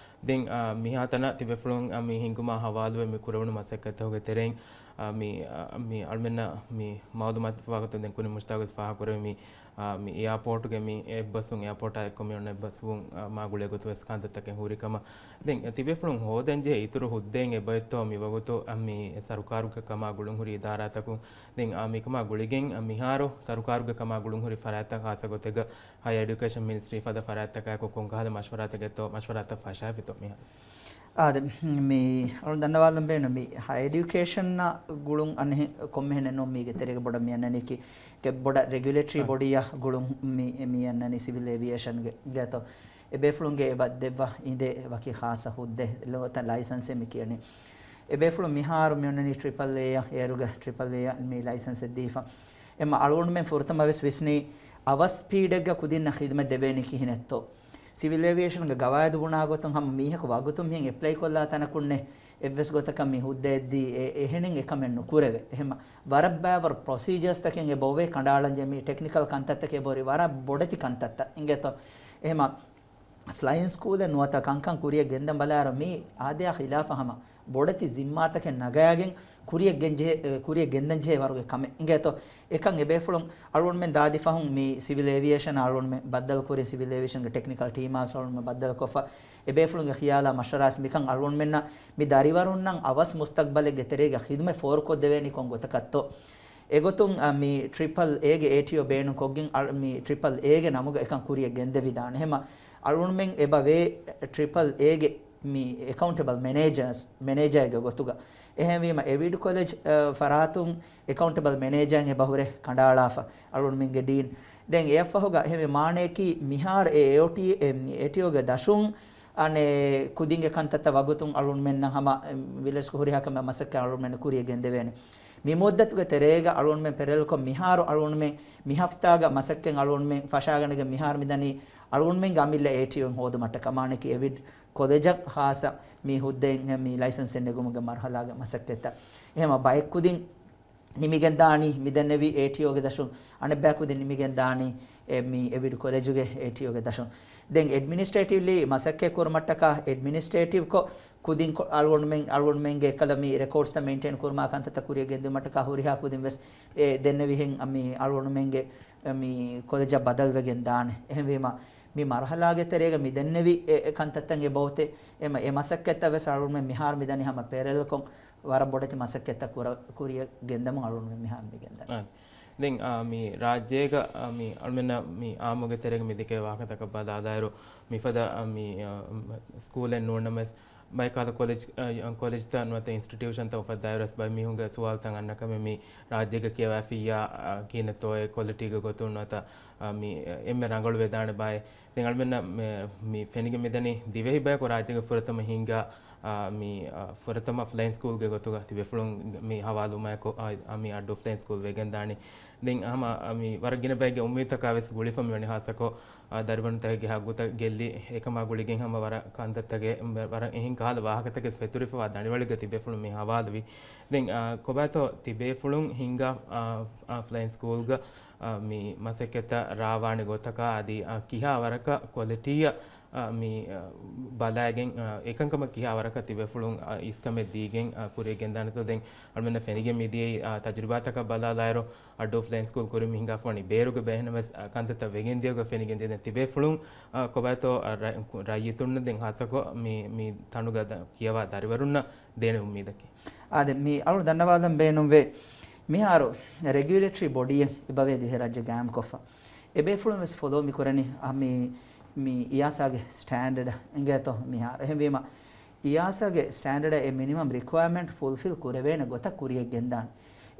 ދެން، އާ، މިހާތަނަށް ތިބޭފުޅުން، އާ، މި ހިންގުމާ ހަވާލުވެ މި ކުރެވުނު މަސައްކަތްތަކުގެ ތެރެއިން، އާ، މި، އާ، މި އަޅުމެންނަށް މި މައުލޫމާތު ފާހަގަކޮށްދޭން ކުރިން މުޝްތާގު ވެސް ފާހަގަކުރެއްވި މި، އާ، މި އެއާޕޯޓުގެ މި އެއްބަސްވުން، އެއާޕޯޓާ އެއްކޮށް މި އޮންނަ އެއްބަސްވުން، އާ، މާ ގުޅޭ ގޮތުން ވެސް ކަންތައްތަކެއް ހުރި ކަމަށް. ދެން ތިބޭފުޅުން ހޯދަންޖެހޭ އިތުރު ހުއްދައިން އެބައޮތްތޯ މި ވަގުތު، އާ، މި ސަރުކާރުގެ ކަމާ ގުޅުން ހުރި އިދާރާތަކުން. ދެން، އާ، މިކަމާ ގުޅިގެން، އާ، މިހާރު ސަރުކާރުގެ ކަމާ ގުޅުން ހުރި ފަރާތްތައް ޚާއްޞަ ގޮތެއްގަ ހަޔަރ އެޑިއުކޭޝަން މިނިސްޓްރީ ފަދަ ފަރާތްތަކާއެކު ކޮންކަހަލަ މަޝްވަރާތަކެއްތޯ މަޝްވަރާތައް ފަށާފިތޯ މިހާރު؟ އާދެ، މި އަޅުން ދަންނަވާލަން ބޭނުން މި ހަޔަރ އެޑިއުކޭޝަންއާ ގުޅުން އަނެއް ކޮންމެހެނެއް ނޫން މީގެ ތެރޭގަ ބޮޑަށް މި އަންނަނީކީ ބޮޑަށް ރެގިއުލޭޓަރީ ބޮޑީއާ ގުޅުން މި، މި އަންނަނީ ސިވިލް އޭވިއޭޝަންގެ ގެތޯ. އެބޭފުޅުންގެ އެބަ ދެއްވާ އިނދެ ވަކި ޚާއްޞަ ހުއްދަ ނުވަތަ ލައިސަންސެއް މި ކިޔަނީ. އެބޭފުޅުން މިހާރު މި އޮންނަނީ ޓްރިޕަލް އޭއަށް، އޭރުގަ ޓްރިޕަލް އޭއަށް މި ލައިސަންސެއް ދީފަ. އެމަ އަޅުގަނޑުމެން ފުރަތަމަ ވެސް ވިސްނީ އަވަސް ސްޕީޑެއްގަ ކުދިންނަށް ޚިދުމަތް ދެވޭނީ ކިހިނެއްތޯ. ސިވިލް އޭވިއޭޝަންގެ ގަވާއިދު ބުނާ ގޮތުން ހަމަ މީހަކު ވަގުތުން މިހެން އެޕްލައި ކޮށްލާ ތަނަކުންނެ އެއްވެސް ގޮތަކަށް މި ހުއްދައެއްދީ އެ-، އެހެނިން އެކަމެއް ނުކުރެވޭ. އެހެމަ ވަރަށް ބައިވަރު ޕްރޮސީޖާސްތަކެއް އެބައޮވޭ ކަނޑައަޅަންޖެހޭ މި ޓެކްނިކަލް ކަންތައްތަކެއް އެބަހުރި ވަރަށް ބޮޑެތި ކަންތައްތައް އިނގޭތޯ. އެހެމަ ފްލައިން ސްކޫލެއް ނުވަތަ ކަންކަން ކުރިއަށް ގެންދަން ބަލާއިރު މީ އާދަޔާ ޚިލާފަށް ހަމަ ބޮޑެތި ޒިންމާތަކެއް ނަގައިގެން ކުރިއަށް ގެންޖެހޭ، އެ، ކުރިއަށް ގެންދަން ޖެހޭ ވަރުގެ ކަމެއް އިނގޭތޯ. އެކަން އެބޭފުޅުން އަޅުގަނޑުމެން ދާދި ފަހުން މި ސިވިލް އޭވިއޭޝަން އަޅުގަނޑުމެން ބައްދަލުކުރި، ސިވިލް އޭވިއޭޝަންގެ ޓެކްނިކަލް ޓީމާ އަޅުގަނޑުމެން ބައްދަލުކޮށްފަ، އެބޭފުޅުންގެ ޚިޔާލާ މަޝްވަރާސް މިކަން އަޅުގަނޑުމެންނަށް މި ދަރިވަރުންނަށް އަވަސް މުސްތަގްބަލެއްގެ ތެރޭގަ ޚިދުމަތް ފޯރުކޮށްދެވޭނީ ކޮން ގޮތަކަށްތޯ. އެގޮތުން، އަ، މި ޓްރިޕަލް އޭގެ އޭޓީއޯ ބޭނުންކޮށްގެން އަޅު-، މި ޓްރިޕަލް އޭގެ ނަމުގަ އެކަން ކުރިއަށް ގެންދެވިދާނެ. އެހެމަ އަޅުގަނޑުމެން އެބަ ވޭ ޓްރިޕަލް އޭގެ މި އެކައުންޓެބަލް މެނޭޖާސް، މެނޭޖާއެއްގެ ގޮތުގަ. އެހެންވީމަ އެވިޑް ކޮލެޖް، އަ، ފަރާތުން އެކައުންޓެބަލް މެނޭޖާއިން އެބަ ހުރޭ ކަނޑައަޅާފަ އަޅުގަނޑުމެންގެ ޑީން. ދެން އެއަށްފަހުގަ އެހެންވެ މާނަޔަކީ މިހާރު އެ އޭޓީ، އެ، އޭޓީއޯގެ ދަށުން އަނެއް ކުދިންގެ ކަންތައްތައް ވަގުތުން އަޅުގަނޑުމެންނަށް ހަމަ، އެ، ވިލަސްކޮށް ހުރިހާ ކަމެއް މަސައްކަތް އަޅުގަނޑުމެންނަށް ކުރިއަށް ގެންދެވޭނެ. މި މުއްދަތުގެ ތެރޭގަ އަޅުގަނޑުމެން ޕެރެލްކޮށް މިހާރު އަޅުގަނޑުމެން މި ހަފްތާގަ މަސައްކަތް އަޅުގަނޑުމެން ފަށާގަނެގެން މިހާރު މިދަނީ އަޅުގަނޑުމެންގެ އަމިއްލަ އޭޓީއޯއިން ހޯދުމަށްޓަކާ މާނަޔަކީ އެވިޑް ކޮލެޖަށް ޚާއްޞަ މި ހުއްދައިން މި ލައިސަންސެއް ނެގުމުގެ މަރުހަލާގެ މަސައްކަތްތައް. އެހެމަ ބައެއް ކުދިން ނިމިގެން ދާނީ މިދެންނެވި އޭޓީއޯގެ ދަށުން، އަނެއްބައި ކުދިން ނިމިގެން ދާނީ އެ މި އެވިޑް ކޮލެޖުގެ އޭޓީއޯގެ ދަށުން. ދެން އެޑްމިނިސްޓްރޭޓިވްލީ މަސައްކަތް ކުރުމަށްޓަކާ އެޑްމިނިސްޓްރޭޓިވްކޮށް ކުދިން ކޮ-، އަޅުގަނޑުމެން، އަޅުގަނޑުމެންގެ އެއްކަލަ މި ރެކޯޑްސްތައް މެއިންޓެއިން ކުރުމާ ކަންތައްތައް ކުރިއަށް ގެންދިއުމަށްޓަކާ ހުރިހާ ކުދިން ވެސް އެ ދެންނެވިހެން މި އަޅުގަނޑުމެންގެ މި ކޮލެޖަށް ބަދަލުވެގެން ދާނެ. އެހެންވީމަ މި މަރުހަލާގެ ތެރޭގަ މި ދެންނެވި އެ، އެ ކަންތައްތައް އެބައޮތޭ. އެ މަ-، އެ މަސައްކަތްތައް ވެސް އަޅުގަނޑުމެން މިހާރު މިދަނީ ހަމަ ޕެރެލްކޮށް ވަރަށް ބޮޑެތި މަސައްކަތްތައް ކުރ-، ކުރިއަށް ގެންދަމުން އަޅުގަނޑުމެން މިހާރު މި ގެންދަނީ. އާ. ދެން، އާ، މި ރާއްޖޭގަ، އާ، މި އަޅުމެންނަށް މި އާއްމުގެ ތެރޭގަ މި ދެކޭ ވާހަކަތަކަށް ބަލާލާއިރު، މިފަދަ، އާ، މި، އާ، ސްކޫލެއް ނޫންނަމަވެސް، ބައެއް ކަހަލަ ކޮލެޖް، އަ، ކޮލެޖްތައް ނުވަތަ އިންސްޓިޓިއުޝަންތައް އުފައްދާއިރުވެސް ބައެއް މީހުންގެ ސުވާލުތައް އަންނަ ކަމެއް މި ރާއްޖޭގަ ކިޔަވާފިއްޔާ، އަ، ކިހިނެއްތޯއޭ ކޮލިޓީގެ ގޮތުން ނުވަތަ، އަ، މި އެންމެ ރަނގަޅު ވެދާނެ ބާއޭ. ދެން އަޅުމެންނަށް މެ-، މި ފެނިގެން މިދަނީ ދިވެހި ބަޔަކު ރާއްޖޭގެ ފުރަތަމަ ހިންގާ، އަ، މި، އަ، ފުރަތަމަ ފްލައިން ސްކޫލްގެ ގޮތުގަ ތިބޭފުޅުން މި ހަވާލުވުމާއެކު، އަ، މި އައްޑޫ ފްލައިން ސްކޫލް ވެގެންދާނީ. ދެން ހަމަ، އަ، މި ވަރަށް ގިނަ ބައެއްގެ އުއްމީދުތަކާ ވެސް ގުޅިފަ މިވަނީ ހާއްސަކޮށް، އާ، ދަރިވަރުންތަކެއްގެ ހައްގުތައް ގެއްލި އެކަމާ ގުޅިގެން ހަމަ ވަރަށް ކަންތައްތަކެއް، ވަރަށް އެހެން ކަހަލަ ވާހަކަތަކެއް ފެތުރިފަވާ ދަނޑިވަޅެއްގަ ތިބޭފުޅުން މި ހަވާލުވި. ދެން، އާ، ކޮބާތޯ ތިބޭފުޅުން ހިންގާ، އާ، އާ، ފްލައިން ސްކޫލްގަ، އާ، މި މަސައްކަތްތައް ރާވާނެ ގޮތަކާ އަދި، އާ، ކިހާ ވަރަކަށް ކޮލިޓީއަށް، އާ، މި، އާ، ބަލާގެން، އާ، އެކަންކަމަށް ކިހާ ވަރަކަށް ތިބޭފުޅުން، އާ، އިސްކަމެއް ދީގެން، އާ، ކުރިއަށް ގެންދާނެތޯ. ދެން އަޅުމެންނަށް ފެނިގެން މިދިޔައީ، އާ، ތަޖުރިބާތަކަށް ބަލާލާއިރު، އައްޑޫ ފްލައިން ސްކޫލް ކުރިން މި ހިނގާފަވަނީ ބޭރުގެ ބޭހެންނަމަވެސް، އަ، ކަންތައްތައް ވެގެން ދިޔަ ގޮތް ފެނިގެން ދިޔަ. ދެން ތިބޭފުޅުން، އަ، ކޮބާތޯ، އަ، ރައް-، ރައްޔިތުންނަށް ދެން ހާއްސަކޮށް މި، މި ތަނުގަ ދަ-، ކިޔަވާ ދަރިވަރުންނަށް ދޭނެ އުއްމީދަކީ؟ އާދެ، މި އަޅު ދަންނަވާލަން ބޭނުންވޭ. މިހާރު ރެގިއުލޭޓަރީ ބޮޑީއެއް އެބަވޭ ދިވެހިރާއްޖެ ގާއިމްކޮށްފަ. އެބޭފުޅުން ވެސް ފޮލޯ މި ކުރަނީ، އަ، މި، މި އިޔާސާގެ ސްޓޭންޑަޑަށް އިނގޭތޯ މިހާރު. އެހެންވީމަ، އިޔާސާގެ ސްޓޭންޑަޑަށް އެ މިނިމަމް ރިކުއަރމަންޓް ފުލްފިލް ކުރެވޭނެ ގޮތަށް ކުރިއަށް ގެންދާނެ.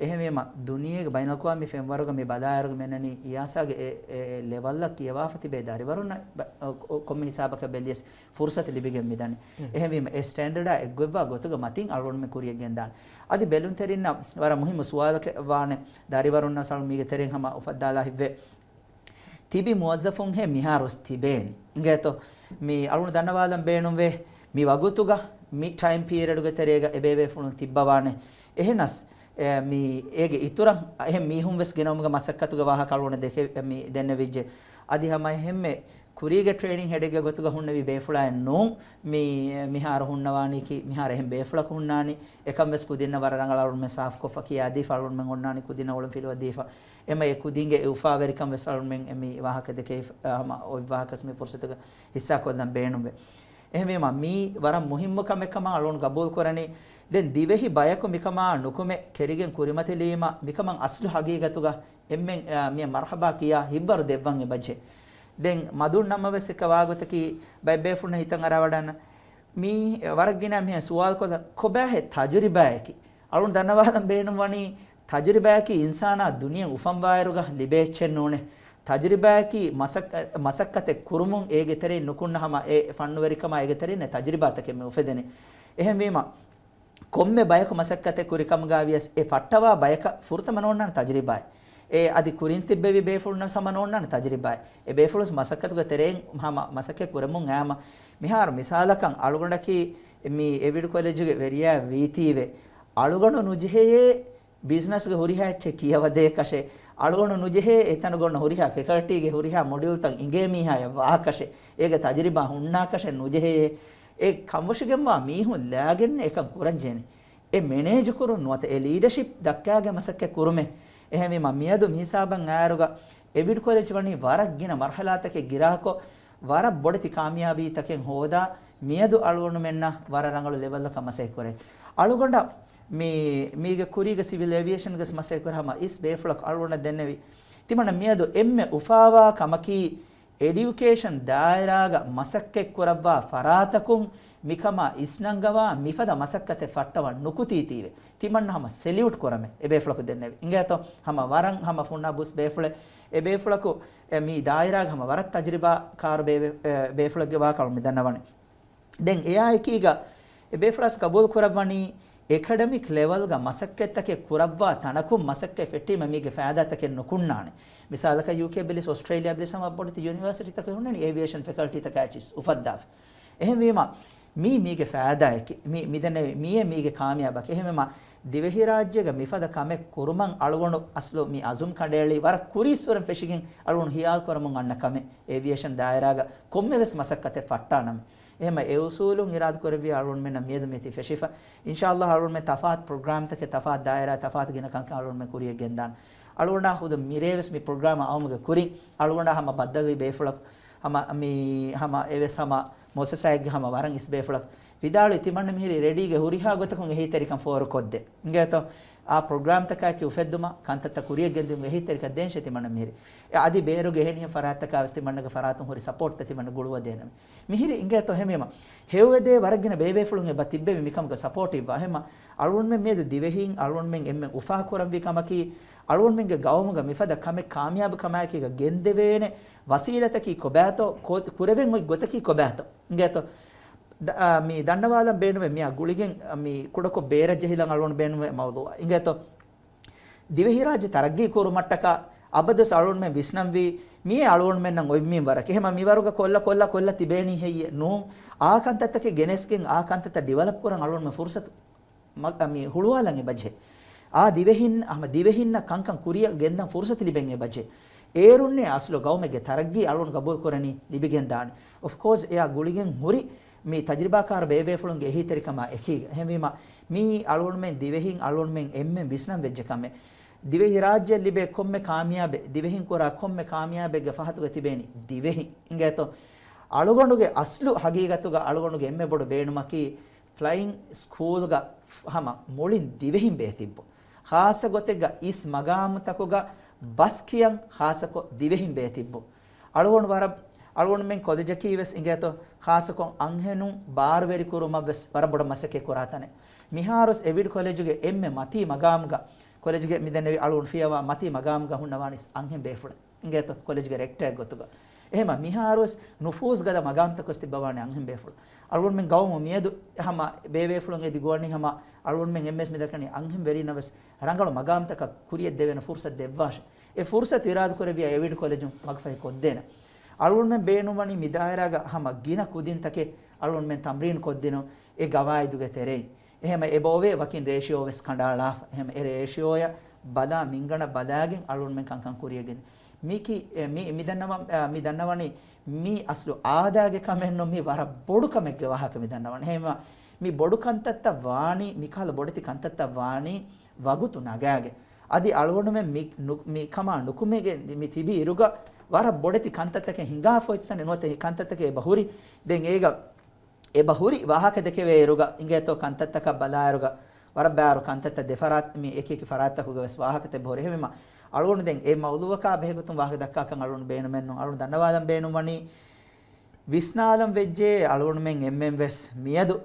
އެހެންވީމަ، ދުނިޔޭގެ ބައިނަލްއަޤްވާމީ ފެންވަރުގަ މި ބަލާއިރުގަ މިއޮންނަނީ އިޔާސާގެ އެ، އެ، އެ ލެވަލްއަށް ކިޔަވާފަ ތިބޭ ދަރިވަރުންނަށް ބަ-، އޮ-، އޮ-، ކޮންމެ ހިސާބަކަށް ބެލިޔަސް ފުރުސަތު ލިބިގެން މިދަނީ. އެހެންވީމަ، އެ ސްޓޭންޑަޑާ އެއްގޮތްވާ ގޮތުގަ މަތިން އަޅުގަނޑުމެން ކުރިއަށް ގެންދާނެ. އަދި ބެލުންތެރިންނަށް ވަރަށް މުހިއްމު ސުވާލަކެއް ވާނެ. ދަރިވަރުންނަށް ސަޅު މީގެ ތެރެއިން ހަމަ އުފައްދާލާ ހިތްވޭ. ތިބި މުވައްޒަފުންހޭ މިހާރުވެސް ތިބޭނީ. އިނގޭތޯ، މި އަޅުގަނޑު ދަންނަވާލަން ބޭނުންވޭ، މި ވަގުތުގަ މި ޓައިމް ޕީރިއަޑުގެ ތެރޭގަ އެބޭބޭފުޅުން ތިއްބަވާނެ. އެހެނަސް، އެ، މި އޭގެ އިތުރަށް އެހެން މީހުން ވެސް ގެނައުމުގެ މަސައްކަތުގެ ވާހަކަ އަޅުގަނޑު ދެކެ-، މި ދެންނެވިއްޖެ. އަދި ހަމަ އެހެންމެ ކުރީގެ ޓްރޭނިން ހެޑެއްގެ ގޮތުގަ ހުންނެވި ބޭފުޅާއެއް ނޫން. މި، މިހާރު ހުންނަވާނީކީ، މިހާރު އެހެން ބޭފުޅަކު ހުންނާނީ. އެކަން ވެސް ކުދިންނަށް ވަރަށް ރަނގަޅަށް އަޅުންމެން ސާފުކޮށްފަ ކިޔާދީފަ، އަޅުންމެން އޮންނާނީ ކުދިންނަށް އޮޅުން ފިލުވަދީފަ. އެމަ އެ ކުދިންގެ އެ އުފާވެރިކަން ވެސް އަޅުންމެން އެ މި ވާހަކަ ދެކެ، ހަމަ އޮތް ވާހަކަސް މި ފުރުސަތުގަ ހިއްސާކޮށްލަން ބޭނުންވޭ. އެހެންވީމަ، މީ ވަރަށް މުހިއްމު ކަމެއް ކަމަށް އަޅުން ގަބޫލު ކުރަނީ. ދެން ދިވެހި ބަޔަކު މިކަމާ ނުކުމެ ކެރިގެން ކުރިމަތިލީމަ، މިކަމަށް އަސްލު ހަގީގަތުގަ އެންމެން، އާ، މިޔަ މަރްހަބާ ކިޔާ ހިތްވަރު ދެއްވަން އެބަޖެ. ދެން މަދުން ނަމަވެސް އެކަ ވާގޮތަކީ ބައެއް ބޭފުޅުންނަށް ހިތަށް އަރާވަޑަން މީ ވަރަށް ގިނަ މިހެން ސުވާލު ކޮށްލަން ކޮބާހޭ ތަޖުރިބާއަކީ؟ އަޅުން ދަންނަވާލަން ބޭނުން ވަނީ ތަޖުރިބާއަކީ އިންސާނާ ދުނިޔެ އުފަންވާއިރުގަ ލިބޭ އެއްޗެއް ނޫނޭ. ތަޖުރިބާއަކީ މަސައް-، މަސައްކަތެއް ކުރުމުން އޭގެ ތެރެއިން ނުކުންނަ ހަމަ އެ ފަންނުވެރިކަމާ އޭގެ ތެރެއިން ތަޖުރިބާތަކެއް މި އުފެދެނީ. އެހެންވީމަ، ކޮންމެ ބަޔަކު މަސައްކަތެއް ކުރި ކަމުގަ ވިޔަސް އެ ފައްޓަވާ ބަޔަކަށް ފުރަތަމަ ނޯންނާނެ ތަޖުރިބާއެއް. އެ އަދި ކުރިން ތިއްބެވި ބޭފުޅުންނަށް ހަމަ ނޯންނާނެ ތަޖުރިބާއެއް. އެ ބޭފުޅުސް މަސައްކަތުގެ ތެރެއިން ހަމަ މަސައްކަތް ކުރަމުން އައިމަ. މިހާރު މިސާލަކަށް އަޅުގަނޑަކީ މި އެވިޑް ކޮލެޖުގެ ވެރިޔާ ވީތީވެ. އަޅުގަނޑު ނުޖެހެޔޭ ބިޒްނަސްގެ ހުރިހާ އެއްޗެއް ކިޔަވަދޭކަށެއް، އަޅުގަނޑު ނުޖެހޭ އެތަނުގަ އޮންނަ ހުރިހާ ފެކަލްޓީގެ ހުރިހާ މޮޑިއުލްތައް އިނގޭ މީހާޔަށް ވާކަށެއް، އޭގެ ތަޖުރިބާ ހުންނާކަށެއް ނުޖެހެޔޭ. އެ ކަންބޮށިގެންވާ މީހުން ލާގެންނެއް އެކަން ކުރަންޖެހޭނެ. އެ މެނޭޖުކުރުން ނުވަތަ އެ ލީޑަޝިޕް ދައްކާގެން މަސައްކަތް ކުރުމެއް. އެހެންވީމަ މިއަދު މިހިސާބަށް އައިއިރުގަ އެވިޑް ކޮލެޖް ވަނީ ވަރަށް ގިނަ މަރުހަލާތަކެއް ގިރާކޮށް، ވަރަށް ބޮޑެތި ކާމިޔާބީތަކެއް ހޯދާ، މިއަދު އަޅުގަނޑުމެންނަށް ވަރަށް ރަނގަޅު ލެވަލްއަކަށް މަސައްކަތް ކުރޭ. އަޅުގަނޑަށް މި، މީގެ ކުރީގެ ސިވިލް އޭވިއޭޝަންގެ މަސައްކަތް ކުރި ހަމަ އިސް ބޭފުޅަކު އަޅުގަނޑަށް ދެންނެވި. ތިމަންނަ މިއަދު އެންމެ އުފާވާ ކަމަކީ، އެޑިއުކޭޝަން ދާއިރާގަ މަސައްކަތް ކުރައްވާ ފަރާތަކުން މިކަމާ އިސްނަންގަވާ މިފަދަ މަސައްކަތެއް ފައްޓަވަން ނުކުތީތީވެ. ތިމަންނަ ހަމަ ސެލިއުޓް ކުރަމެ އެ ބޭފުޅަކު ދެންނެވި. އިނގޭތޯ؟ ހަމަ ވަރަށް ހަމަ ފުންނާ ބުސް ބޭފުޅެއް. އެ ބޭފުޅަކު އެ މި ދާއިރާގަ ހަމަ ވަރަށް ތަޖުރިބާ ކާރު ބޭ-، އެ ބޭފުޅެއްގެ ވާކަމަށް މި ދަންނަވަނީ. ދެން އެއާ އެކީގަ އެ ބޭފުޅާސް ގަބޫލު ކުރައްވަނީ އެކަޑަމިކް ލެވަލްގަ މަސައްކަތްތަކެއް ކުރައްވާ ތަނަކުން މަސައްކަތް ފެއްޓީމަ މީގެ ފައިދާތަކެއް ނުކުންނާނެ. މިސާލަކަށް ޔޫކޭ ބެލިސް އޮސްޓްރޭލިޔާ ބެލިސް ހަމަ ބޮޑެތި ޔުނިވާސިޓީތަކެއް ހުންނަނީ އޭވިއޭޝަން ފެކަލްޓީތަކާ އެއްޗިސް އުފައްދާފަ. އެހެންވީމަ، މީ މީގެ ފައިދާއެކޭ. މި، މިދެންނެވި މީއޭ މީގެ ކާމިޔާބަކީ. އެހެންވީމަ، ދިވެހިރާއްޖޭގަ މިފަދަ ކަމެއް ކުރުމަށް އަޅުގަނޑު އަސްލު މި އަޒުމް ކަނޑައެޅީ ވަރަށް ކުރީއްސުރެން ފެށިގެން އަޅުގަނޑު ހިޔާލު ކުރަމުން އަންނަ ކަމެއް. އޭވިއޭޝަން ދާއިރާގަ ކޮންމެވެސް މަސައްކަތެއް ފައްޓާނަމޭ. އެހެންމަ އެ އުސޫލުން އިރާދަ ކުރެއްވިޔާ އަޅުގަނޑުމެންނަށް މިއަދު މިއޮތީ ފެށިފަ. އިންޝާﷲ އަޅުގަނޑުމެން ތަފާތު ޕްރޮގްރާމްތަކެއް، ތަފާތު ދާއިރާ، ތަފާތު ގިނަ ކަންކަން އަޅުގަނޑުމެން ކުރިޔަށް ގެންދާނެ. އަޅުގަނޑާ ޚުދު މިރޭވެސް މި ޕްރޮގްރާމް އައުމުގެ ކުރިން އަޅުގަނޑާ ހަމަ ބައްދަލުވި ބޭފުޅަކު، ހަމަ މި، ހަމަ އެވެސް ހަމަ މުއައްސަސާއެއްގެ ހަމަ ވަރަށް އިސް ބޭފުޅަކު ވިދާޅުވި، ތިމަންނަ މިހިރީ ރެޑީގެ ހުރިހާ ގޮތަކުން އެހީތެރިކަން ފޯރުކޮށްދޭ. އިނގޭތޯ؟ އާ ޕްރޮގްރާމްތަކާއެކީ އުފެއްދުމަށް ކަންތައްތައް ކުރިޔަށް ގެންދިއުމުގެ އެހީތެރިކަން ދޭންށޭ ތިމަންނަ މިހިރީ. އެ އަދި ބޭރުގެ އެހެނިހެން ފަރާތްތަކާވެސް ތިމަންނަގެ ފަރާތުން ހުރި ސަޕޯޓްތައް ތިމަންނަ ގުޅުވަދޭނަމޭ. މިހިރީ އިނގޭތޯ ހެމީމަ. ހެޔޮވެދޭ ވަރަށް ގިނަ ބޭބޭފުޅުން އެބަ ތިއްބެވި މިކަމުގަ ސަޕޯޓިވްވާ. ހެމަ އަޅުގަނޑުމެން މިއަދު ދިވެހީން އަޅުގަނޑުމެން އެންމެން އުފާކުރަންވީ ކަމަކީ، އަޅުގަނޑުމެންގެ ގައުމުގަ މިފަދަ ކަމެއް ކާމިޔާބު ކަމާއެކީގަ ގެންދެވޭނެ ވަސީލަތަކީ ކޮބާތޯ، ކޮ-، ކުރެވެން އޮތް ގޮތަކީ ކޮބާތޯ؟ އިނގޭތޯ؟ ދ-، އާ، މި ދަންނަވާލަން ބޭނުމޭ މިއާ ގުޅިގެން، އާ، މި ކުޑަކޮށް ބޭރަށް ޖެހިލަން އަޅުގަނޑު ބޭނުމޭ މައުޟޫޢަށް. އިނގޭތޯ؟ ދިވެހިރާއްޖެ ތަރައްގީ ކުރުމަށްޓަކާ އަބަދުވެސް އަޅުގަނޑުމެން ވިސްނަންވީ، މިއޭ އަޅުގަނޑުމެންނަށް އޮތް މިންވަރަކީ. ހެމަ މިވަރުގަ ކޮށްލަ، ކޮށްލަ، ކޮށްލަ ތިބޭނީ ހެއްޔޭ؟ ނޫން. އާ ކަންތައްތަކެއް ގެނެސްގެން، އާ ކަންތައްތައް ޑިވެލޮޕް ކުރަން އަޅުގަނޑުމެން ފުރުސަތު މަ-، މި ހުޅުވާލަން އެބަޖެހޭ. އާ ދިވެހިން، ހަމަ ދިވެހިންނަށް ކަންކަން ކުރިއަށް ގެންދަން ފުރުސަތު ލިބެން އެބަޖެހޭ. އޭރުންނޭ އަސްލު ގައުމެއްގެ ތަރައްގީ އަޅުގަނޑު ގަބޫލު ކުރަނީ ލިބިގެން ދާނެ. އޮފް ކޯސް، އެއާ ގުޅިގެން ހުރި މި ތަޖުރިބާކާރު ބޭބޭފުޅުންގެ އެހީތެރިކަމާ އެކީގަ. އެހެންވީމަ، މީ އަޅުގަނޑުމެން ދިވެހިން އަޅުގަނޑުމެން އެންމެން ވިސްނަން ވެއްޖެ ކަމެއް. ދިވެހިރާއްޖެއަށް ލިބޭ ކޮންމެ ކާމިޔާބެއް، ދިވެހިން ކުރާ ކޮންމެ ކާމިޔާބެއްގެ ފަހަތުގަ ތިބޭނީ ދިވެހިން. އިނގޭތޯ؟ އަޅުގަނޑުގެ އަސްލު ހަގީގަތުގަ އަޅުގަނޑުގެ އެންމެ ބޮޑު ބޭނުމަކީ، ފްލައިން ސްކޫލްގަ ހަމަ މުޅިން ދިވެހިން ބޭތިއްބު. ޚާއްޞަ ގޮތެއްގަ އިސް މަގާމުތަކުގަ ބަސް ކިޔަން ޚާއްޞަކޮށް ދިވެހިން ބޭތިއްބު. އަޅުގަނޑު ވަރަށް، އަޅުގަނޑުމެން ކޮލެޖަކީ ވެސް އިނގޭތޯ، ޚާއްޞަކޮށް އަންހެނުން ބާރުވެރި ކުރުމަށް ވެސް ވަރަށް ބޮޑަށް މަސައްކަތް ކުރާ ތަނެއް. މިހާރުވެސް އެވިޑް ކޮލެޖުގެ އެންމެ މަތީ މަގާމުގަ، ކޮލެޖުގެ މިދެންނެވި އަޅުގަނޑު ފިޔަވާ މަތީ މަގާމުގަ ހުންނަވާނީސް އަންހެން ބޭފުޅެއް. އިނގޭތޯ، ކޮލެޖްގެ ރެކްޓަރެއް ގޮތުގަ. އެހެމަ މިހާރުވެސް ނުފޫޒް ގަދަ މަގާމްތަކުވެސް ތިއްބަވާނެ އަންހެން ބޭފުޅު. އަޅުގަނޑުމެން ގައުމު މިއަދު ހަމަ ބޭބޭފުޅުން އެދި ގޮވަނީ ހަމަ އަޅުގަނޑުމެން އެންމެސް މިދަކަނީ އަންހެން ވެރީނަށް ވެސް ރަނގަޅު މަގާމްތަކަށް ކުރިޔަށް ދެވޭނެ ފުރުސަތު ދެއްވާށެ. އެ ފުރުސަތު އިރާދަ ކުރެއްވިޔާ އެވިޑް ކޮލެޖުން ވަގުފަހި ކޮށްދޭނެ. އަޅުގަނޑުމެން ބޭނުންވަނީ މި ދާއިރާގަ ހަމަ ގިނަ ކުދިންތަކެއް އަޅުގަނޑުމެން ތަމްރީން ކޮށްދިނުން އެ ގަވާއިދުގެ ތެރެއިން. އެހެމަ އެބައޮވޭ ވަކިން ރޭޝިއޯ ވެސް ކަނޑައަޅާފަ. އެހެމަ އެ ރޭޝިއޯޔަށް ބަލާ މިންގަނޑަށް ބަލާގެން އަޅުގަނޑުމެން ކަންކަން ކުރިޔަށް ގެން. މީކީ، އެ، މި، މި ދަންނަވަން-، އަ، މި ދަންނަވަނީ މީ އަސްލު އާދާގެ ކަމެއް ނޫން، މީ ވަރަށް ބޮޑު ކަމެއްގެ ވާހަކަ މި ދަންނަވަނީ. އެހެންވީމަ މި ބޮޑު ކަންތައްތައް ވާނީ، މިކަހަލަ ބޮޑެތި ކަންތައްތައް ވާނީ ވަގުތު ނަގާގެން. އަދި އަޅުގަނޑުމެން މި ނު-، މި ކަމާ ނުކުމެގެން މި ތިބި އިރުގަ ވަރަށް ބޮޑެތި ކަންތައްތަކެއް ހިނގާފަ އޮތްތަނެއް ނުވަތަ އެ ކަންތައްތަކެއް އެބަ ހުރި. ދެން އޭގަ އެބަ ހުރި ވާހަކަ ދެކެވޭ އިރުގަ އިނގޭތޯ ކަންތައްތަކަށް ބަލާއިރުގަ ވަރަށް ބާރު ކަންތައްތައް ދެ ފަރާތް، މި އެކި އެކި ފަރާތްތަކުގަ ވެސް ވާހަކަތައް އެބަ ހުރި. އެހެންވީމަ އަޅުގަނޑު ދެން އެ މައުޟޫއަކާ ބެހޭގޮތުން ވާހަކަ ދައްކާކަށް އަޅުގަނޑު ބޭނުމެއް ނޫން. އަޅުގަނޑު ދަންނަވާލަން ބޭނުންވަނީ ވިސްނާލަން ވެއްޖެ އަޅުގަނޑުމެން އެންމެން ވެސް މިއަދު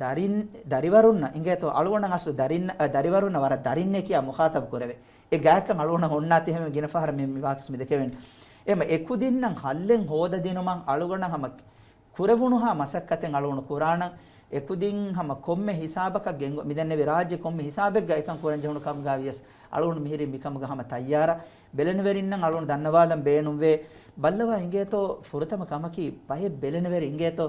ދަރިން، ދަރިވަރުންނަށް އިނގޭތޯ، އަޅުގަނޑަށް އަސްލު ދަރިން، އަ، ދަރިވަރުންނަށް ވަރަށް ދަރިންނޭ ކިޔާ މުޚާޠަބު ކުރެވޭ. އެ ގާތްކަން އަޅުގަނޑަށް އޮންނާތީ އެހެން ގިނަ ފަހަރަށް މި، މި ވާހަކަ މި ދެކެވެން. އެމަ އެ ކުދިންނަށް ހައްލެއް ހޯދަދިނުމަށް އަޅުގަނޑަށް ހަމަ ކުރެވުނުހާ މަސައްކަތެއް އަޅުގަނޑު ކުރާނަން. އެ ކުދިން ހަމަ ކޮންމެ ހިސާބަކަށް ގެންގޮ-، މިދެންނެވި ރާއްޖެ ކޮންމެ ހިސާބެއްގަ އެކަން ކުރަން ޖެހުނު ކަމުގަ ވިޔަސް އަޅުގަނޑު މިހިރީ މިކަމުގަ ހަމަ ތައްޔާރަށް. ބެލެނިވެރިންނަށް އަޅުގަނޑު ދަންނަވާލަން ބޭނުންވޭ. ބައްލަވާ އިނގޭތޯ ފުރަތަމަ ކަމަކީ ބައެއް ބެލެނިވެރި އިނގޭތޯ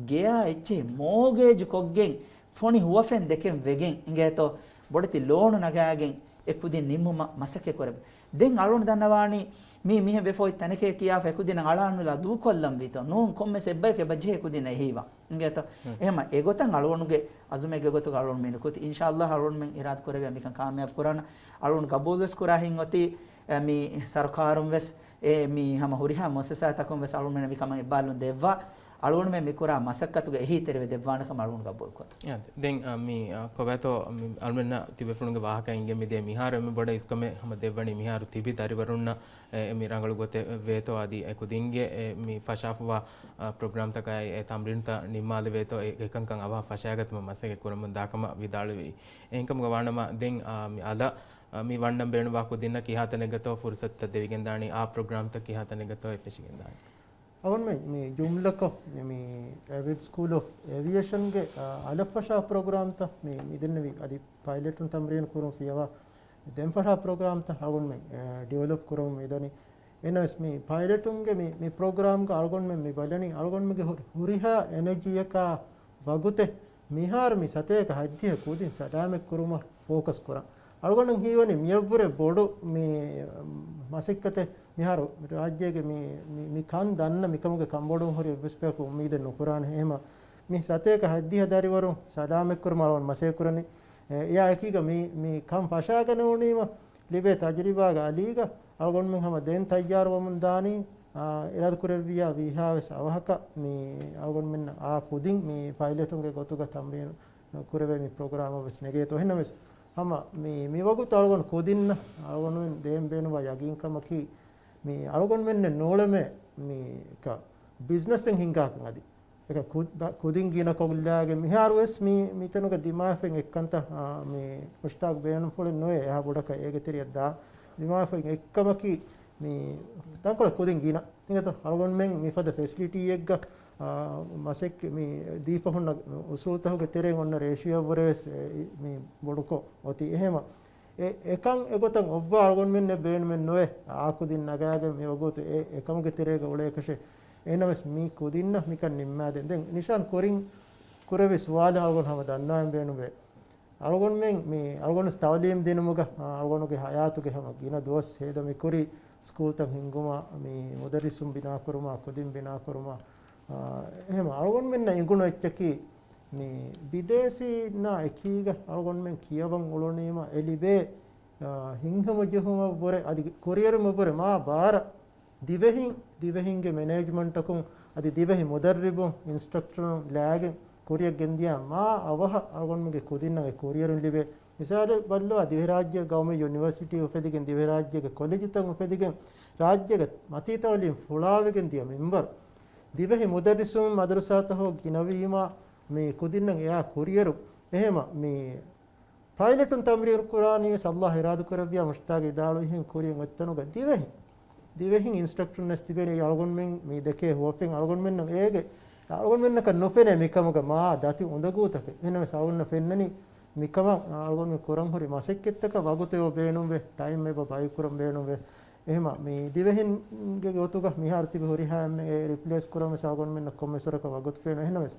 ގެޔާ އެއްޗެހި މޯގޭޖު ކޮށްގެން ފޮނި ހުވަފެން ދެކެން ވެގެން އިނގޭތޯ ބޮޑެތި ލޯނު ނަގާގެން އެ ކުދިން ނިންމުމަށް މަސައްކަތް ކުރެވޭ. ދެން އަޅުގަނޑު ދަންނަވާނީ މީ މިހެން ވެފަ އޮތް ތަނެކޭ ކިޔާފަ އެ ކުދިންނަށް އަޅާނުލާ ދޫކޮށްލަން ވީތޯ؟ ނޫން، ކޮންމެސް އެއްބަޔަކު އެބަ ޖެހޭ ކުދިންނަށް އެހީވާ. އިނގޭތޯ؟ ހުން. އެހެމަ އެގޮތަށް އަޅުގަނޑުގެ އަޒުމެއްގެ ގޮތުގަ އަޅުގަނޑު މި ނުކުތީ. އިންޝާﷲ އަޅުގަނޑުމެން އިރާދަ ކުރެވޭ މިކަން ކާމިޔާބު ކުރާނަ. އަޅުގަނޑު ގަބޫލުވެސް ކުރާ ހިތް އޮތީ، އެ، މި ސަރުކާރުން ވެސް އެ މި ހަމަ ހުރިހާ މުއައްސަސާތަކުން ވެސް އަޅުގަނޑުމެން މި ކަމަށް އިއްބާލުން ދެއްވާ، އަޅުގަނޑުމެން މި ކުރާ މަސައްކަތުގެ އެހީތެރިވެ ދެއްވާނެ ކަމަށް އަޅުގަނޑު ގަބޫލުކޮށް. އެ، ދެން، އަ، މި، އަ، ކޮބާތޯ، މި އަޅުމެންނަށް ތިބޭފުޅުންގެ ވާހަކަ އިނގޭ މި ދޭ މިހާރު އެންމެ ބޮޑަށް އިސްކަމެއް ހަމަ ދެއްވަނީ މިހާރު ތިބި ދަރިވަރުންނަށް، އެ، މި ރަނގަޅު ގޮތެއް ވޭތޯ އަދި އެ ކުދިންގެ، އެ، މި ފަށާފަވާ، އަ، ޕްރޮގްރާމްތަކާއި އެ ތަމްރީނުތައް ނިންމާލެވޭތޯ އެ، އެކަންކަން އަވަހަށް ފަށާގަތުމަށް މަސައްކަތް ކުރަމުން ދާކަމަށް ވިދާޅުވި. އެހެންކަމުގަ ވާނަމަ ދެން، އަ، މި އަލަށް އަ، މި ވަންނަން ބޭނުންވާ ކުދިންނަށް ކިހާތަނެއްގަތޯ ފުރުސަތުތައް ދެވިގެންދާނީ، އާ ޕްރޮގްރާމްތައް ކިހާތަނެއްގަތޯ އެ ފެށިގެންދާނީ؟ އަޅުގަނޑުމެން މި ޖުމްލަކޮށް މި އެވިޓް ސްކޫލް އޮފް އެވިއޭޝަންގެ، އަ، އަލަށްފަށާ ޕްރޮގްރާމްތައް މި، މި ދެންނެވި އަދި ޕައިލެޓުން ތަމްރީނު ކުރުން ފިޔަވާ ދެންފަށާ ޕްރޮގްރާމްތައް އަޅުގަނޑުމެން، އަ، ޑިވެލޮޕް ކުރަމުން މިދަނީ. އެހެނަސް މި ޕައިލެޓުންގެ މި، މި ޕްރޮގްރާމްގަ އަޅުގަނޑުމެން މި ބަލަނީ އަޅުގަނޑުމެންގެ ހުރި، ހުރިހާ އެނަޖީއަކާ ވަގުތެއް މިހާރު މި ސަތޭކަ ހަތްދިހަ ކުދިން ސަލާމަތް ކުރުމަށް ފޯކަސް ކުރަން. އަޅުގަނޑަށް ހީވަނީ މިއަށްވުރެ ބޮޑު މި މަސައްކަތެއް މިހާރު ރާއްޖޭގެ މި، މި، މި ކަން ދަންނަ މިކަމުގެ ކަންބޮޑުވުން ހުރި އެއްވެސް ބަޔަކު އުއްމީދެއް ނުކުރާނެ. އެހެމަ މި ސަތޭކަ ހަތްދިހަ ދަރިވަރުން ސަލާމަތް ކުރުމަށް އަޅުގަނޑު މަސައްކަތް ކުރަނީ. އެ، އެއާ އެކީގަ މި، މި ކަން ފަށާގަނެވުނީމަ ލިބޭ ތަޖުރިބާގެ އަލީގަ އަޅުގަނޑުމެން ހަމަ ދެން ތައްޔާރުވަމުން ދާނީ، އާ، އިރާދަކުރެއްވިއްޔާ ވީހާވެސް އަވަހަކަށް މި އަޅުގަނޑުމެންނަށް އާ ކުދިން މި ޕައިލެޓުންގެ ގޮތުގަ ތަމްރީނު ކުރެވޭ މި ޕްރޮގްރާމަށް ވެސް ނެގޭތޯ. އެހެންނަމަވެސް ހަމަ މި، މިވަގުތު އަޅުގަނޑު ކުދިންނަށް އަޅުގަނޑުމެން ދޭން ބޭނުންވާ ޔަގީންކަމަކީ މި އަޅުގަނޑުމެންނެއް ނޫޅެމޭ މި ކަ-، ބިޒްނަސްއެއް ހިންގާކަން އަދި އެކަ ކު-، ބަ-، ކުދިން ގިނަ ކޮށްލާގެން މިހާރުވެސް މި، މިތަނުގަ ދިމާވެފައި އޮތް އެއްކަންތައް، އާ، މި މުޝްތާގު ބޭނުންފުޅެއް ނުވޭ އެހާ ބޮޑަކަށް އޭގެ ތެރެއަށް ދާ. ދިމާވެފައި އޮތް އެއްކަމަކީ މި ތަންކޮޅެއް ކުދިން ގިނަ. އިނގޭތޯ އަޅުގަނޑުމެން މިފަދަ ފެސިލިޓީއެއްގަ، އާ، މަސައްކަތް މި ދީފަ ހުންނަ އުސޫލުތަކުގެ ތެރެއިން އޮންނަ ރޭޝިއޯއަށްވުރެ ވެސް އެ، މި ބޮޑުކޮށް އޮތީ. އެހެމަ އެ، އެކަން އެގޮތަށް އޮއްވާ އަޅުގަނޑުމެންނެއް ބޭނުމެއް ނުވޭ. އާ ކުދިން ނަގާގެން މިވަގުތު އެ، އެކަމުގެ ތެރޭގަ އުޅޭކަށެއް. އެހެނަމަވެސް މި ކުދިންނަށް މިކަން ނިންމާދޭން. ދެން ނިޝާން ކުރިން ކުރެވި ސުވާލެއް އަޅުގަނޑު ހަމަ ދަންނާން ބޭނުންވޭ. އަޅުގަނޑުމެން މި އަޅުގަނޑު ތައުލީމް ދިނުމުގަ، އަޅުގަނޑުގެ ހަޔާތުގެ ހަމަ ގިނަ ދުވަސް ހޭދަ މިކުރީ ސްކޫލްތައް ހިންގުމާ، މި މުދައްރިސުން ބިނާކުރުމާ، ކުދިން ބިނާކުރުމާ. އާ، އެހެމަ އަޅުގަނޑުމެންނަށް އެނގުނު އެއްޗަކީ، މި ބިދޭސީންނާ އެކީގަ އަޅުގަނޑުމެން ކިޔަވަން އުޅުނީމަ އެ ލިބޭ، އާ، ހިތްހަމަޖެހުމަށްވުރެ އަދި ކުރިއެރުމަށްވުރެ މާ ބާރަށް ދިވެހިން، ދިވެހިންގެ މެނޭޖްމަންޓަކުން އަދި ދިވެހި މުދައްރިބުން، އިންސްޓްރަކްޓަރުން ލާގެން ކުރިއަށް ގެންދިޔާ މާ އަވަހަށް އަޅުގަނޑުމެންގެ ކުދިންނަށް އެ ކުރިއެރުން ލިބޭ. މިސާލެއް ބައްލަވާ، ދިވެހިރާއްޖޭގަ ގައުމީ ޔުނިވަރސިޓީ އުފެދިގެން، ދިވެހިރާއްޖޭގެ ކޮލެޖުތައް އުފެދިގެން، ރާއްޖޭގެ މަތީ ތައުލީމް ފުޅާވެގެން ދިޔަ މިންވަރު، ދިވެހި މުދައްރިސުން މަދަރުސާތަކަށް ގިނަވީމާ، މި ކުދިންނަށް އެއާ ކުރިއެރު. އެހެމަ މި ޕައިލެޓުން ތަމްރީނު ކުރާނީވެސް ﷲ އިރާދަކުރެއްވިޔާ މުޝްތާގް ވިދާޅުވިހެން ކުރިއަށް އޮތްތަނުގަ ދިވެހި، ދިވެހިން އިންސްޓްރަކްޓަރުންވެސް ތިބޭނެ. އަޅުގަނޑުމެން މި ދެކޭ ހުވަފެން އަޅުގަނޑުމެންނަށް އޭގެ، އަޅުގަނޑުމެންނަކަށް ނުފެނޭ މިކަމުގަ މާ ދަތި އުނދަގޫތަކެއް. އެހެނަސް އަޅުގަނޑު ފެންނަނީ މިކަމަށް އަޅުގަނޑުމެން ކުރަން ހުރި މަސައްކަތްތަކަށް ވަގުތެއް ބޭނުންވޭ، ޓައިމް އެބަ ބައިކުރަން ބޭނުންވޭ. އެހެމަ މި ދިވެހިންގެ ގޮތުގަ މިހާރު ތިބި ހުރިހާ އެންމެ ރިޕްލޭސް ކުރަންވެސް އަޅުގަނޑުމެންނަށް ކޮންމެސް ވަރަކަށް ވަގުތު ފެނުން. އެހެނަސް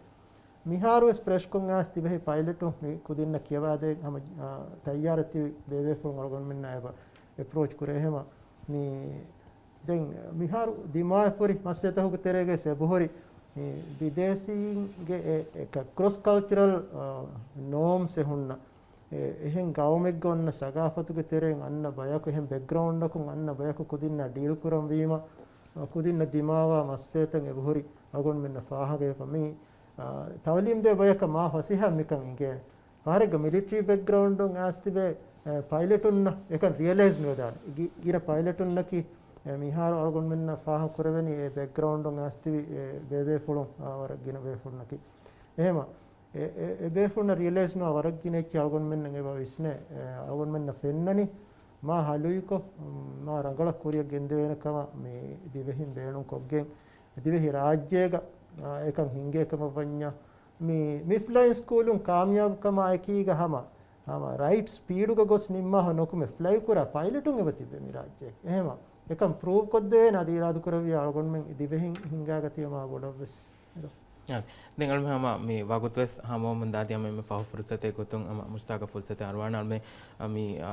މިހާރުވެސް ފްރެޝްކޮށް އައިސް ތިބެހި ޕައިލެޓު މި ކުދިންނަށް ކިޔަވާދޭ ހަމަ، އާ، ތައްޔާރަށް ތިބި ބޭބޭފުޅުން އަޅުގަނޑުމެންނާ އެބަ އެޕްރޯޗް ކުރޭ. އެހެމަ މި ދެން މިހާރު ދިމާވެފަ ހުރި މައްސަލަތަކުގެ ތެރޭގައި އެބަހުރި މި ބިދޭސީންގެ އެ، އެ ކްރޮސް ކަލްޗަރަލް، އާ، ނޯމްސް އެ ހުންނަ އެ، އެހެން ގައުމެއްގަ އޮންނަ ސަގާފަތުގެ ތެރެއިން އަންނަ ބަޔަކު، އެހެން ބެކްގްރައުންޑަކުން އަންނަ ބަޔަކު ކުދިންނާ ޑީލް ކުރަން ވީމަ، އަ، ކުދިންނަށް ދިމާވާ މައްސަލަތައް އެބަހުރި އަޅުގަނޑުމެންނަށް ފާހަގަވެފަ. މި، އާ، ތައުލީމް ދޭ ބަޔަކަށް މާ ފަސޭހަ މިކަން އިނގޭނެ. ފަހަރެއްގަ މިލިޓަރީ ބެކްގްރައުންޑުން އައިސް ތިބޭ، އެ، ޕައިލެޓުންނަށް އެކަން ރިއަލައިޒް ނުވެދާނެ. ގި-، ގިނަ ޕައިލެޓުންނަކީ، އެ، މިހާރު އަޅުގަނޑުމެންނަށް ފާހަގަ ކުރެވެނީ އެ ބެކްގްރައުންޑުން އައިސް ތިބި، އެ، ބޭބޭފުޅުން، އާ، ވަރަށް ގިނަ ބޭފުޅުންނަކީ. އެހެމަ، އެ، އެ، އެ ބޭފުޅުންނަށް ރިއަލައިޒް ނުވާ ވަރަށް ގިނަ އެއްޗެއް އަޅުގަނޑުމެންނަށް އެބަ ވިސްނޭ. އެ، އަޅުގަނޑުމެންނަށް ފެންނަނީ މާ ހަލުއިކޮށް، މާ ރަނގަޅަށް ކުރިއަށް ގެންދެވޭނެ ކަމަށް މި ދިވެހިން ބޭނުން ކޮށްގެން، ދިވެހި ރާއްޖޭގަ، އާ، އެކަން ހިނގޭ ކަމަށް ވަންޏާ، މި، މި ފްލައިން ސްކޫލުން ކާމިޔާބު ކަމާ އެކީގަ ހަމަ، ހަމަ ރައިޓް ސްޕީޑުގަ ގޮސް ނިންމާފަ ނުކުމެ ފްލައި ކުރާ ޕައިލެޓުން އެބަ ތިއްބެ މި ރާއްޖޭގަ. އެހެމަ، އެކަން ޕްރޫވް ކޮށްދެވޭނެ އަދި އިރާދަ ކުރެއްވިޔާ އަޅުގަނޑުމެން ދިވެހިން ހިނގާގަތީ މާ ބޮޑަށްވެސް. އާ، ދެން އަޅުމެން ހަމަ މި ވަގުތުވެސް ހަމަވަމުން ދާދި ހަމަ އެންމެ ފަހު ފުރުސަތެއް ގޮތުން ހަމަ މުޝްތާގަށް ފުރުސަތެއް އަރުވާނަ އަޅުމެން، އާ، މި، އާ،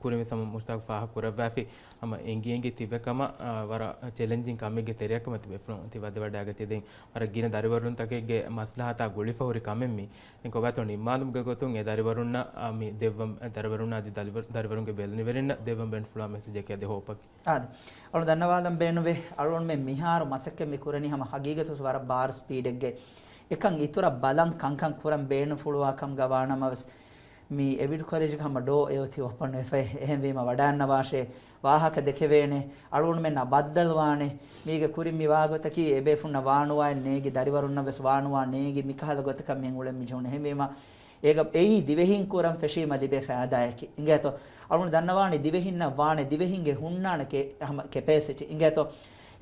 ކުރިންވެސް ހަމަ މުޝްތާގު ފާހަގަ ކުރައްވާފި ހަމަ އެނގި އެނގި ތިބެ ކަމަށް، އާ، ވަރަށް ޗެލެންޖިން ކަމެއްގެ ތެރެއަކަށް މަތި ބޭފުޅުން ތި ވަދެވަޑައިގަތީ. ދެން ވަރަށް ގިނަ ދަރިވަރުންތަކެއްގެ މަސްލަހަތާ ގުޅިފަ ހުރި ކަމެއް މީ. ދެން ކޮބާތޯ ނިންމާލުމުގެ ގޮތުން އެ ދަރިވަރުންނަށް، އާ، މި ދެއްވަން، އެ ދަރިވަރުންނަށް އަދި ދަރިވަރު-، ދަރިވަރުންގެ ބެލެނިވެރިންނަށް ދެއްވަން ބޭނުންފުޅުވާ މެސެޖެކޭ އަދި ހޯއްޕަކީ. އާދެ. އަޅު ދަންނަވާލަން ބޭނުންވޭ، އަޅުގަނޑުމެން މިހާރު މަސައްކަތް މި ކުރަނީ ހަމަ ހަގީގަތު ވަރަށް ބާރު ސްޕީޑެއްގައި. އެކަން އިތުރަށް ބަލަން ކަންކަން ކުރަން ބޭނުންފުޅުވާ ކަމުގަ ވާނަމަވެސް، މި އެޑިޓް ކޮލެޖްގެ ހަމަ ޑޯ އެއޮތީ އޮޕަން ވެފައި. އެހެންވީމަ ވަޑައިގަންނަވާށޭ، ވާހަކަ ދެކެވޭނެ، އަޅުގަނޑުމެންނާ ބައްދަލުވާނެ. މީގެ ކުރިން މި ވާގޮތަކީ އެބޭފުންނަށް ވާނުވާއެއް ނޭގި، ދަރިވަރުންނަށް ވެސް ވާނުވާ ނޭގި، މިކަހަލަ ގޮތަކަށް މިހެން އުޅެން މި ޖެހުނު. އެހެންވީމަ އޭގަ އެއީ ދިވެހިން ކުރަން ފެށީމަ ލިބޭ ފައިދާއަކީ. އިނގޭތޯ؟ އަޅުގަނޑު ދަންނަވާނީ ދިވެހިންނަށް ވާނެ، ދިވެހިންގެ ހުންނާނެ ކެ-، ހަމަ ކެޕޭސިޓީ. އިނގޭތޯ؟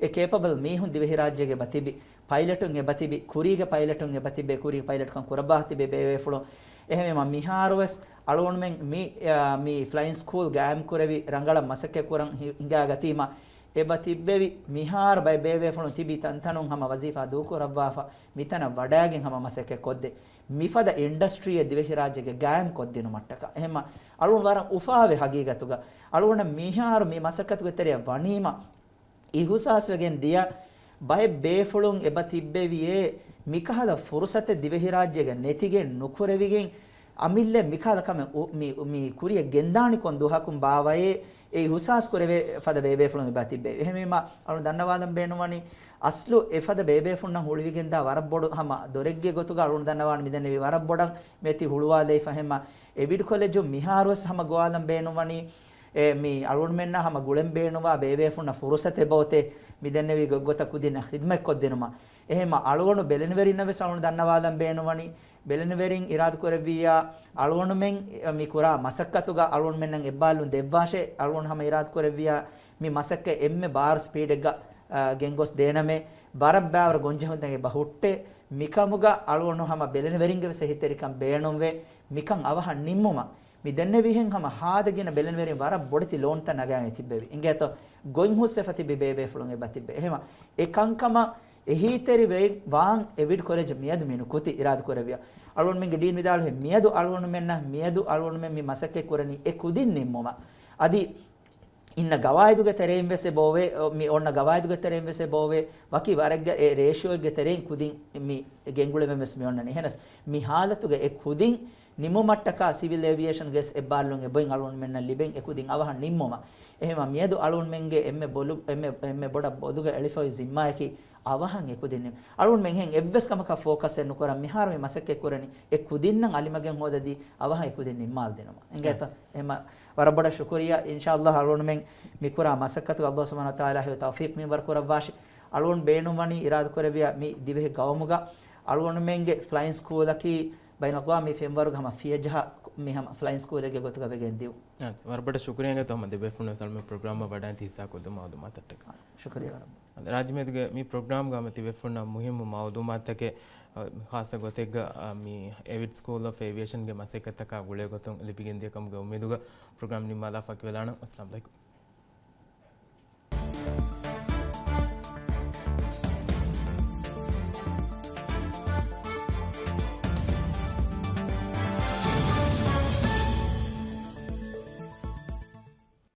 އެ ކޭޕަބަލް މީހުން ދިވެހިރާއްޖޭގަ އެބަތިބި. ޕައިލެޓުން އެބަތިބި، ކުރީގެ ޕައިލެޓުން އެބަތިބޭ، ކުރީގެ ޕައިލެޓްކަން ކުރައްވާ ތިބޭ ބޭބޭފުޅުން. އެހެންވީމަ މިހާރުވެސް އަޅުގަނޑުމެން މި، އާ، މި ފްލައިން ސްކޫލް ގާއިމް ކުރެވި ރަނގަޅަށް މަސައްކަތް ކުރަން ހި-، ހިނގާގަތީމަ އެބަތިއްބެވި މިހާރު ބައެއް ބޭބޭފުޅުން ތިބި ތަންތަނުން ހަމަ ވަޒީފާ ދޫކުރައްވާފަ މިތަނަށް ވަޑައިގެން ހަމަ މަސައްކަތް ކޮށްދޭ. މިފަދަ އިންޑަސްޓްރީއެއް ދިވެހިރާއްޖޭގެ ގާއިމް ކޮށްދިނުމަށްޓަކާ. އެހެންމަ އަޅުގަނޑު ވަރަށް އުފާވޭ ހަގީގަތުގަ. އަޅުގަނޑަށް މިހާރު މި މަސައްކަތުގެ ތެރެއަށް ވަނީމަ އިހުސާސްވެގެން ދިޔަ ބައެއް ބޭފުޅުން އެބަ ތިއްބެވިއޭ، މިކަހަލަ ފުރުސަތެއް ދިވެހިރާއްޖޭގަ ނެތިގެން ނުކުރެވިގެން، އަމިއްލަ މިކަހަލަ ކަމެއް އު-، މި، މި ކުރިއަށް ގެންދާނީ ކޮން ދުވަހަކުން ބާވައޭ، އެ އިހުސާސް ކުރެވޭ ފަދަ ބޭބޭފުޅުން އެބަ ތިއްބެވި. އެހެންވީމަ، އަޅު ދަންނަވާލަން ބޭނުންވަނީ، އަސްލު އެފަދަ ބޭބޭފުންނަށް ހުޅުވިގެންދާ ވަރަށް ބޮޑު ހަމަ ދޮރެއްގެ ގޮތުގަ އަޅު ދަންނަވާނީ މިދެންނެވި ވަރަށް ބޮޑަށް މިއޮތީ ހުޅުވާލައިފަ. އެހެންމަ އެޑިޓް ކޮލެޖު މިހާރުވެސް ހަމަ ގޮވާލަން ބޭނުންވަނީ، އެ، މި އަޅުގަނޑުމެންނަށް ހަމަ ގުޅެން ބޭނުންވާ ބޭބޭފުންނަށް ފުރުސަތެއް އެބައޮތޭ މިދެންނެވި ގޮތްގޮތަށް ކުދިންނަށް ޚިދުމަތް ކޮށްދިނުމަށް. އެހެންމަ އަޅުގަނޑު ބެލެނިވެރިންނަށް ވެސް އަޅުގަނޑު ދަންނަވާލަން ބޭނުންވަނީ، ބެލެނިވެރިން އިރާދަކުރެއްވިއްޔާ، އަޅުގަނޑުމެން މި ކުރާ މަސައްކަތުގަ އަޅުގަނޑުމެންނަށް އެއްބާލުން ދެއްވާށޭ. އަޅުގަނޑު ހަމަ އިރާދަކުރެއްވިއްޔާ، މި މަސައްކަތް އެންމެ ބާރު ސްޕީޑެއްގަ، އަ، ގެންގޮސް ދޭނަމޭ. ވަރަށް ބާރު ގޮންޖެހުންތައް އެބަ ހުއްޓޭ. މިކަމުގަ އަޅުގަނޑު ހަމަ ބެލެނިވެރިންގެ ވެސް އެހީތެރިކަން ބޭނުންވޭ. މިކަން އަވަހަށް ނިންމުމަށް މި ދެންނެވިހެން ހަމަ ހާދަ ގިނަ ބެލެނިވެރިން ވަރަށް ބޮޑެތި ލޯންތައް ނަގާގެން ތިއްބެވި. އިނގޭތޯ؟ ގޮތް ހުސްވެފަ ތިބި ބޭބޭފުޅުން އެބަ ތިއްބެ. އެހެމަ އެ ކަންކަމަށް އެހީތެރި ވެ-، ވާން އެޑިޓް ކޮލެޖް މިއަދު މި ނުކުތީ އިރާދަކުރެއްވިޔާ. އަޅުގަނޑުމެންގެ ޑީން ވިދާޅުވި މިއަދު އަޅުގަނޑުމެންނަށް، މިއަދު އަޅުގަނޑުމެން މި މަސައްކަތް ކުރަނީ އެ ކުދިން ނިންމުމަށް. އަދި އިންނަ ގަވާއިދުގެ ތެރެއިން ވެސް އެބައޮވޭ، މި އޮންނަ ގަވާއިދުގެ ތެރެއިން ވެސް އެބައޮވޭ، ވަކި ވަރެއްގަ އެ ރޭޝިއޯއެއްގެ ތެރެއިން ކުދިން މި ގެންގުޅެވެން ވެސް މި އޮންނަނީ. އެހެނަސް މި ހާލަތުގެ އެ ކުދިން ނިމުމަށްޓަކާ ސިވިލް އޭވިއޭޝަންގެ ވެސް އެއްބާރުލުން އެބައޮތް އަޅުގަނޑުމެންނަށް ލިބެން އެ ކުދިން އަވަހަށް ނިންމުމަށް. އެހެމަ މިއަދު އަޅުގަނޑުމެންގެ އެންމެ ބޮލު-، އެންމެ، އެންމެ ބޮޑަށް ބޮލުގަ އެޅިފައި ޒިންމާއަކީ އަވަހަށް އެ ކުދިން ނިން-، އަޅުގަނޑުމެން އެހެން އެއްވެސް ކަމަކަށް ފޯކަސް އެއް ނުކުރަން މިހާރު މި މަސައްކަތް ކުރަނީ އެ ކުދިންނަށް އަލިމަގެން ހޯދަދީ އަވަހަށް އެ ކުދިން ނިންމާލަ ދިނުމަށް. އިނގޭތަ؟ އެހެމަ ވަރަށް ބޮޑަށް ޝުކުރިއްޔާ. އިންޝާﷲ އަޅުގަނޑުމެން މި ކުރާ މަސައްކަތު ﷲ ސުބްޙާނަހޫ ވަތަޢާލާ ހެޔޮ ތައުފީޤް މިންވަރު ކުރައްވާށި. އަޅުގަނޑު ބޭނުންވަނީ އިރާދަކުރެއްވިޔާ މި ދިވެހި ގައުމުގަ އަޅުގަނޑުމެންގެ ފްލައިން ސްކޫލަކީ ބައިނަލްއަޤްވާމީ ފެންވަރުގެ ހަމަ ފިޔަޖަހަ މި ހަމަ ފްލައިން ސްކޫލެއްގެ ގޮތުގަ ވެގެން ދިޔު. އާ، ވަރަށް ބޮޑަށް ޝުކުރިއްޔާ އިނގޭތޯ ހަމަ ދެބޭފުޅުން ވެސް އަޅުމެން ޕްރޮގްރާމަށް ވަޑައިގެން ހިއްސާ ކޮށްދިނުމަށް މައުލޫމާތަށްޓަކާ. ޝުކުރިއްޔާ ވަރަށް. ރާއްޖެ މެދުގެ މި ޕްރޮގްރާމްގަ ހަމަ ތިބޭފުޅުންނަށް މުހިއްމު މައުލޫމާތުތަކެއް، އަ، ޚާއްޞަ ގޮތެއްގަ، އަ، މި އެވިޓް ސްކޫލް އޮފް އޭވިއޭޝަންގެ މަސައްކަތްތަކާ ގުޅޭ ގޮތުން ލިބިގެން ދިޔަ ކަމުގެ އުއްމީދުގަ ޕްރޮގްރާމް ނިންމާލާ ފަކިވެލާނަން. އައްސަލާމް އަލައިކުމް.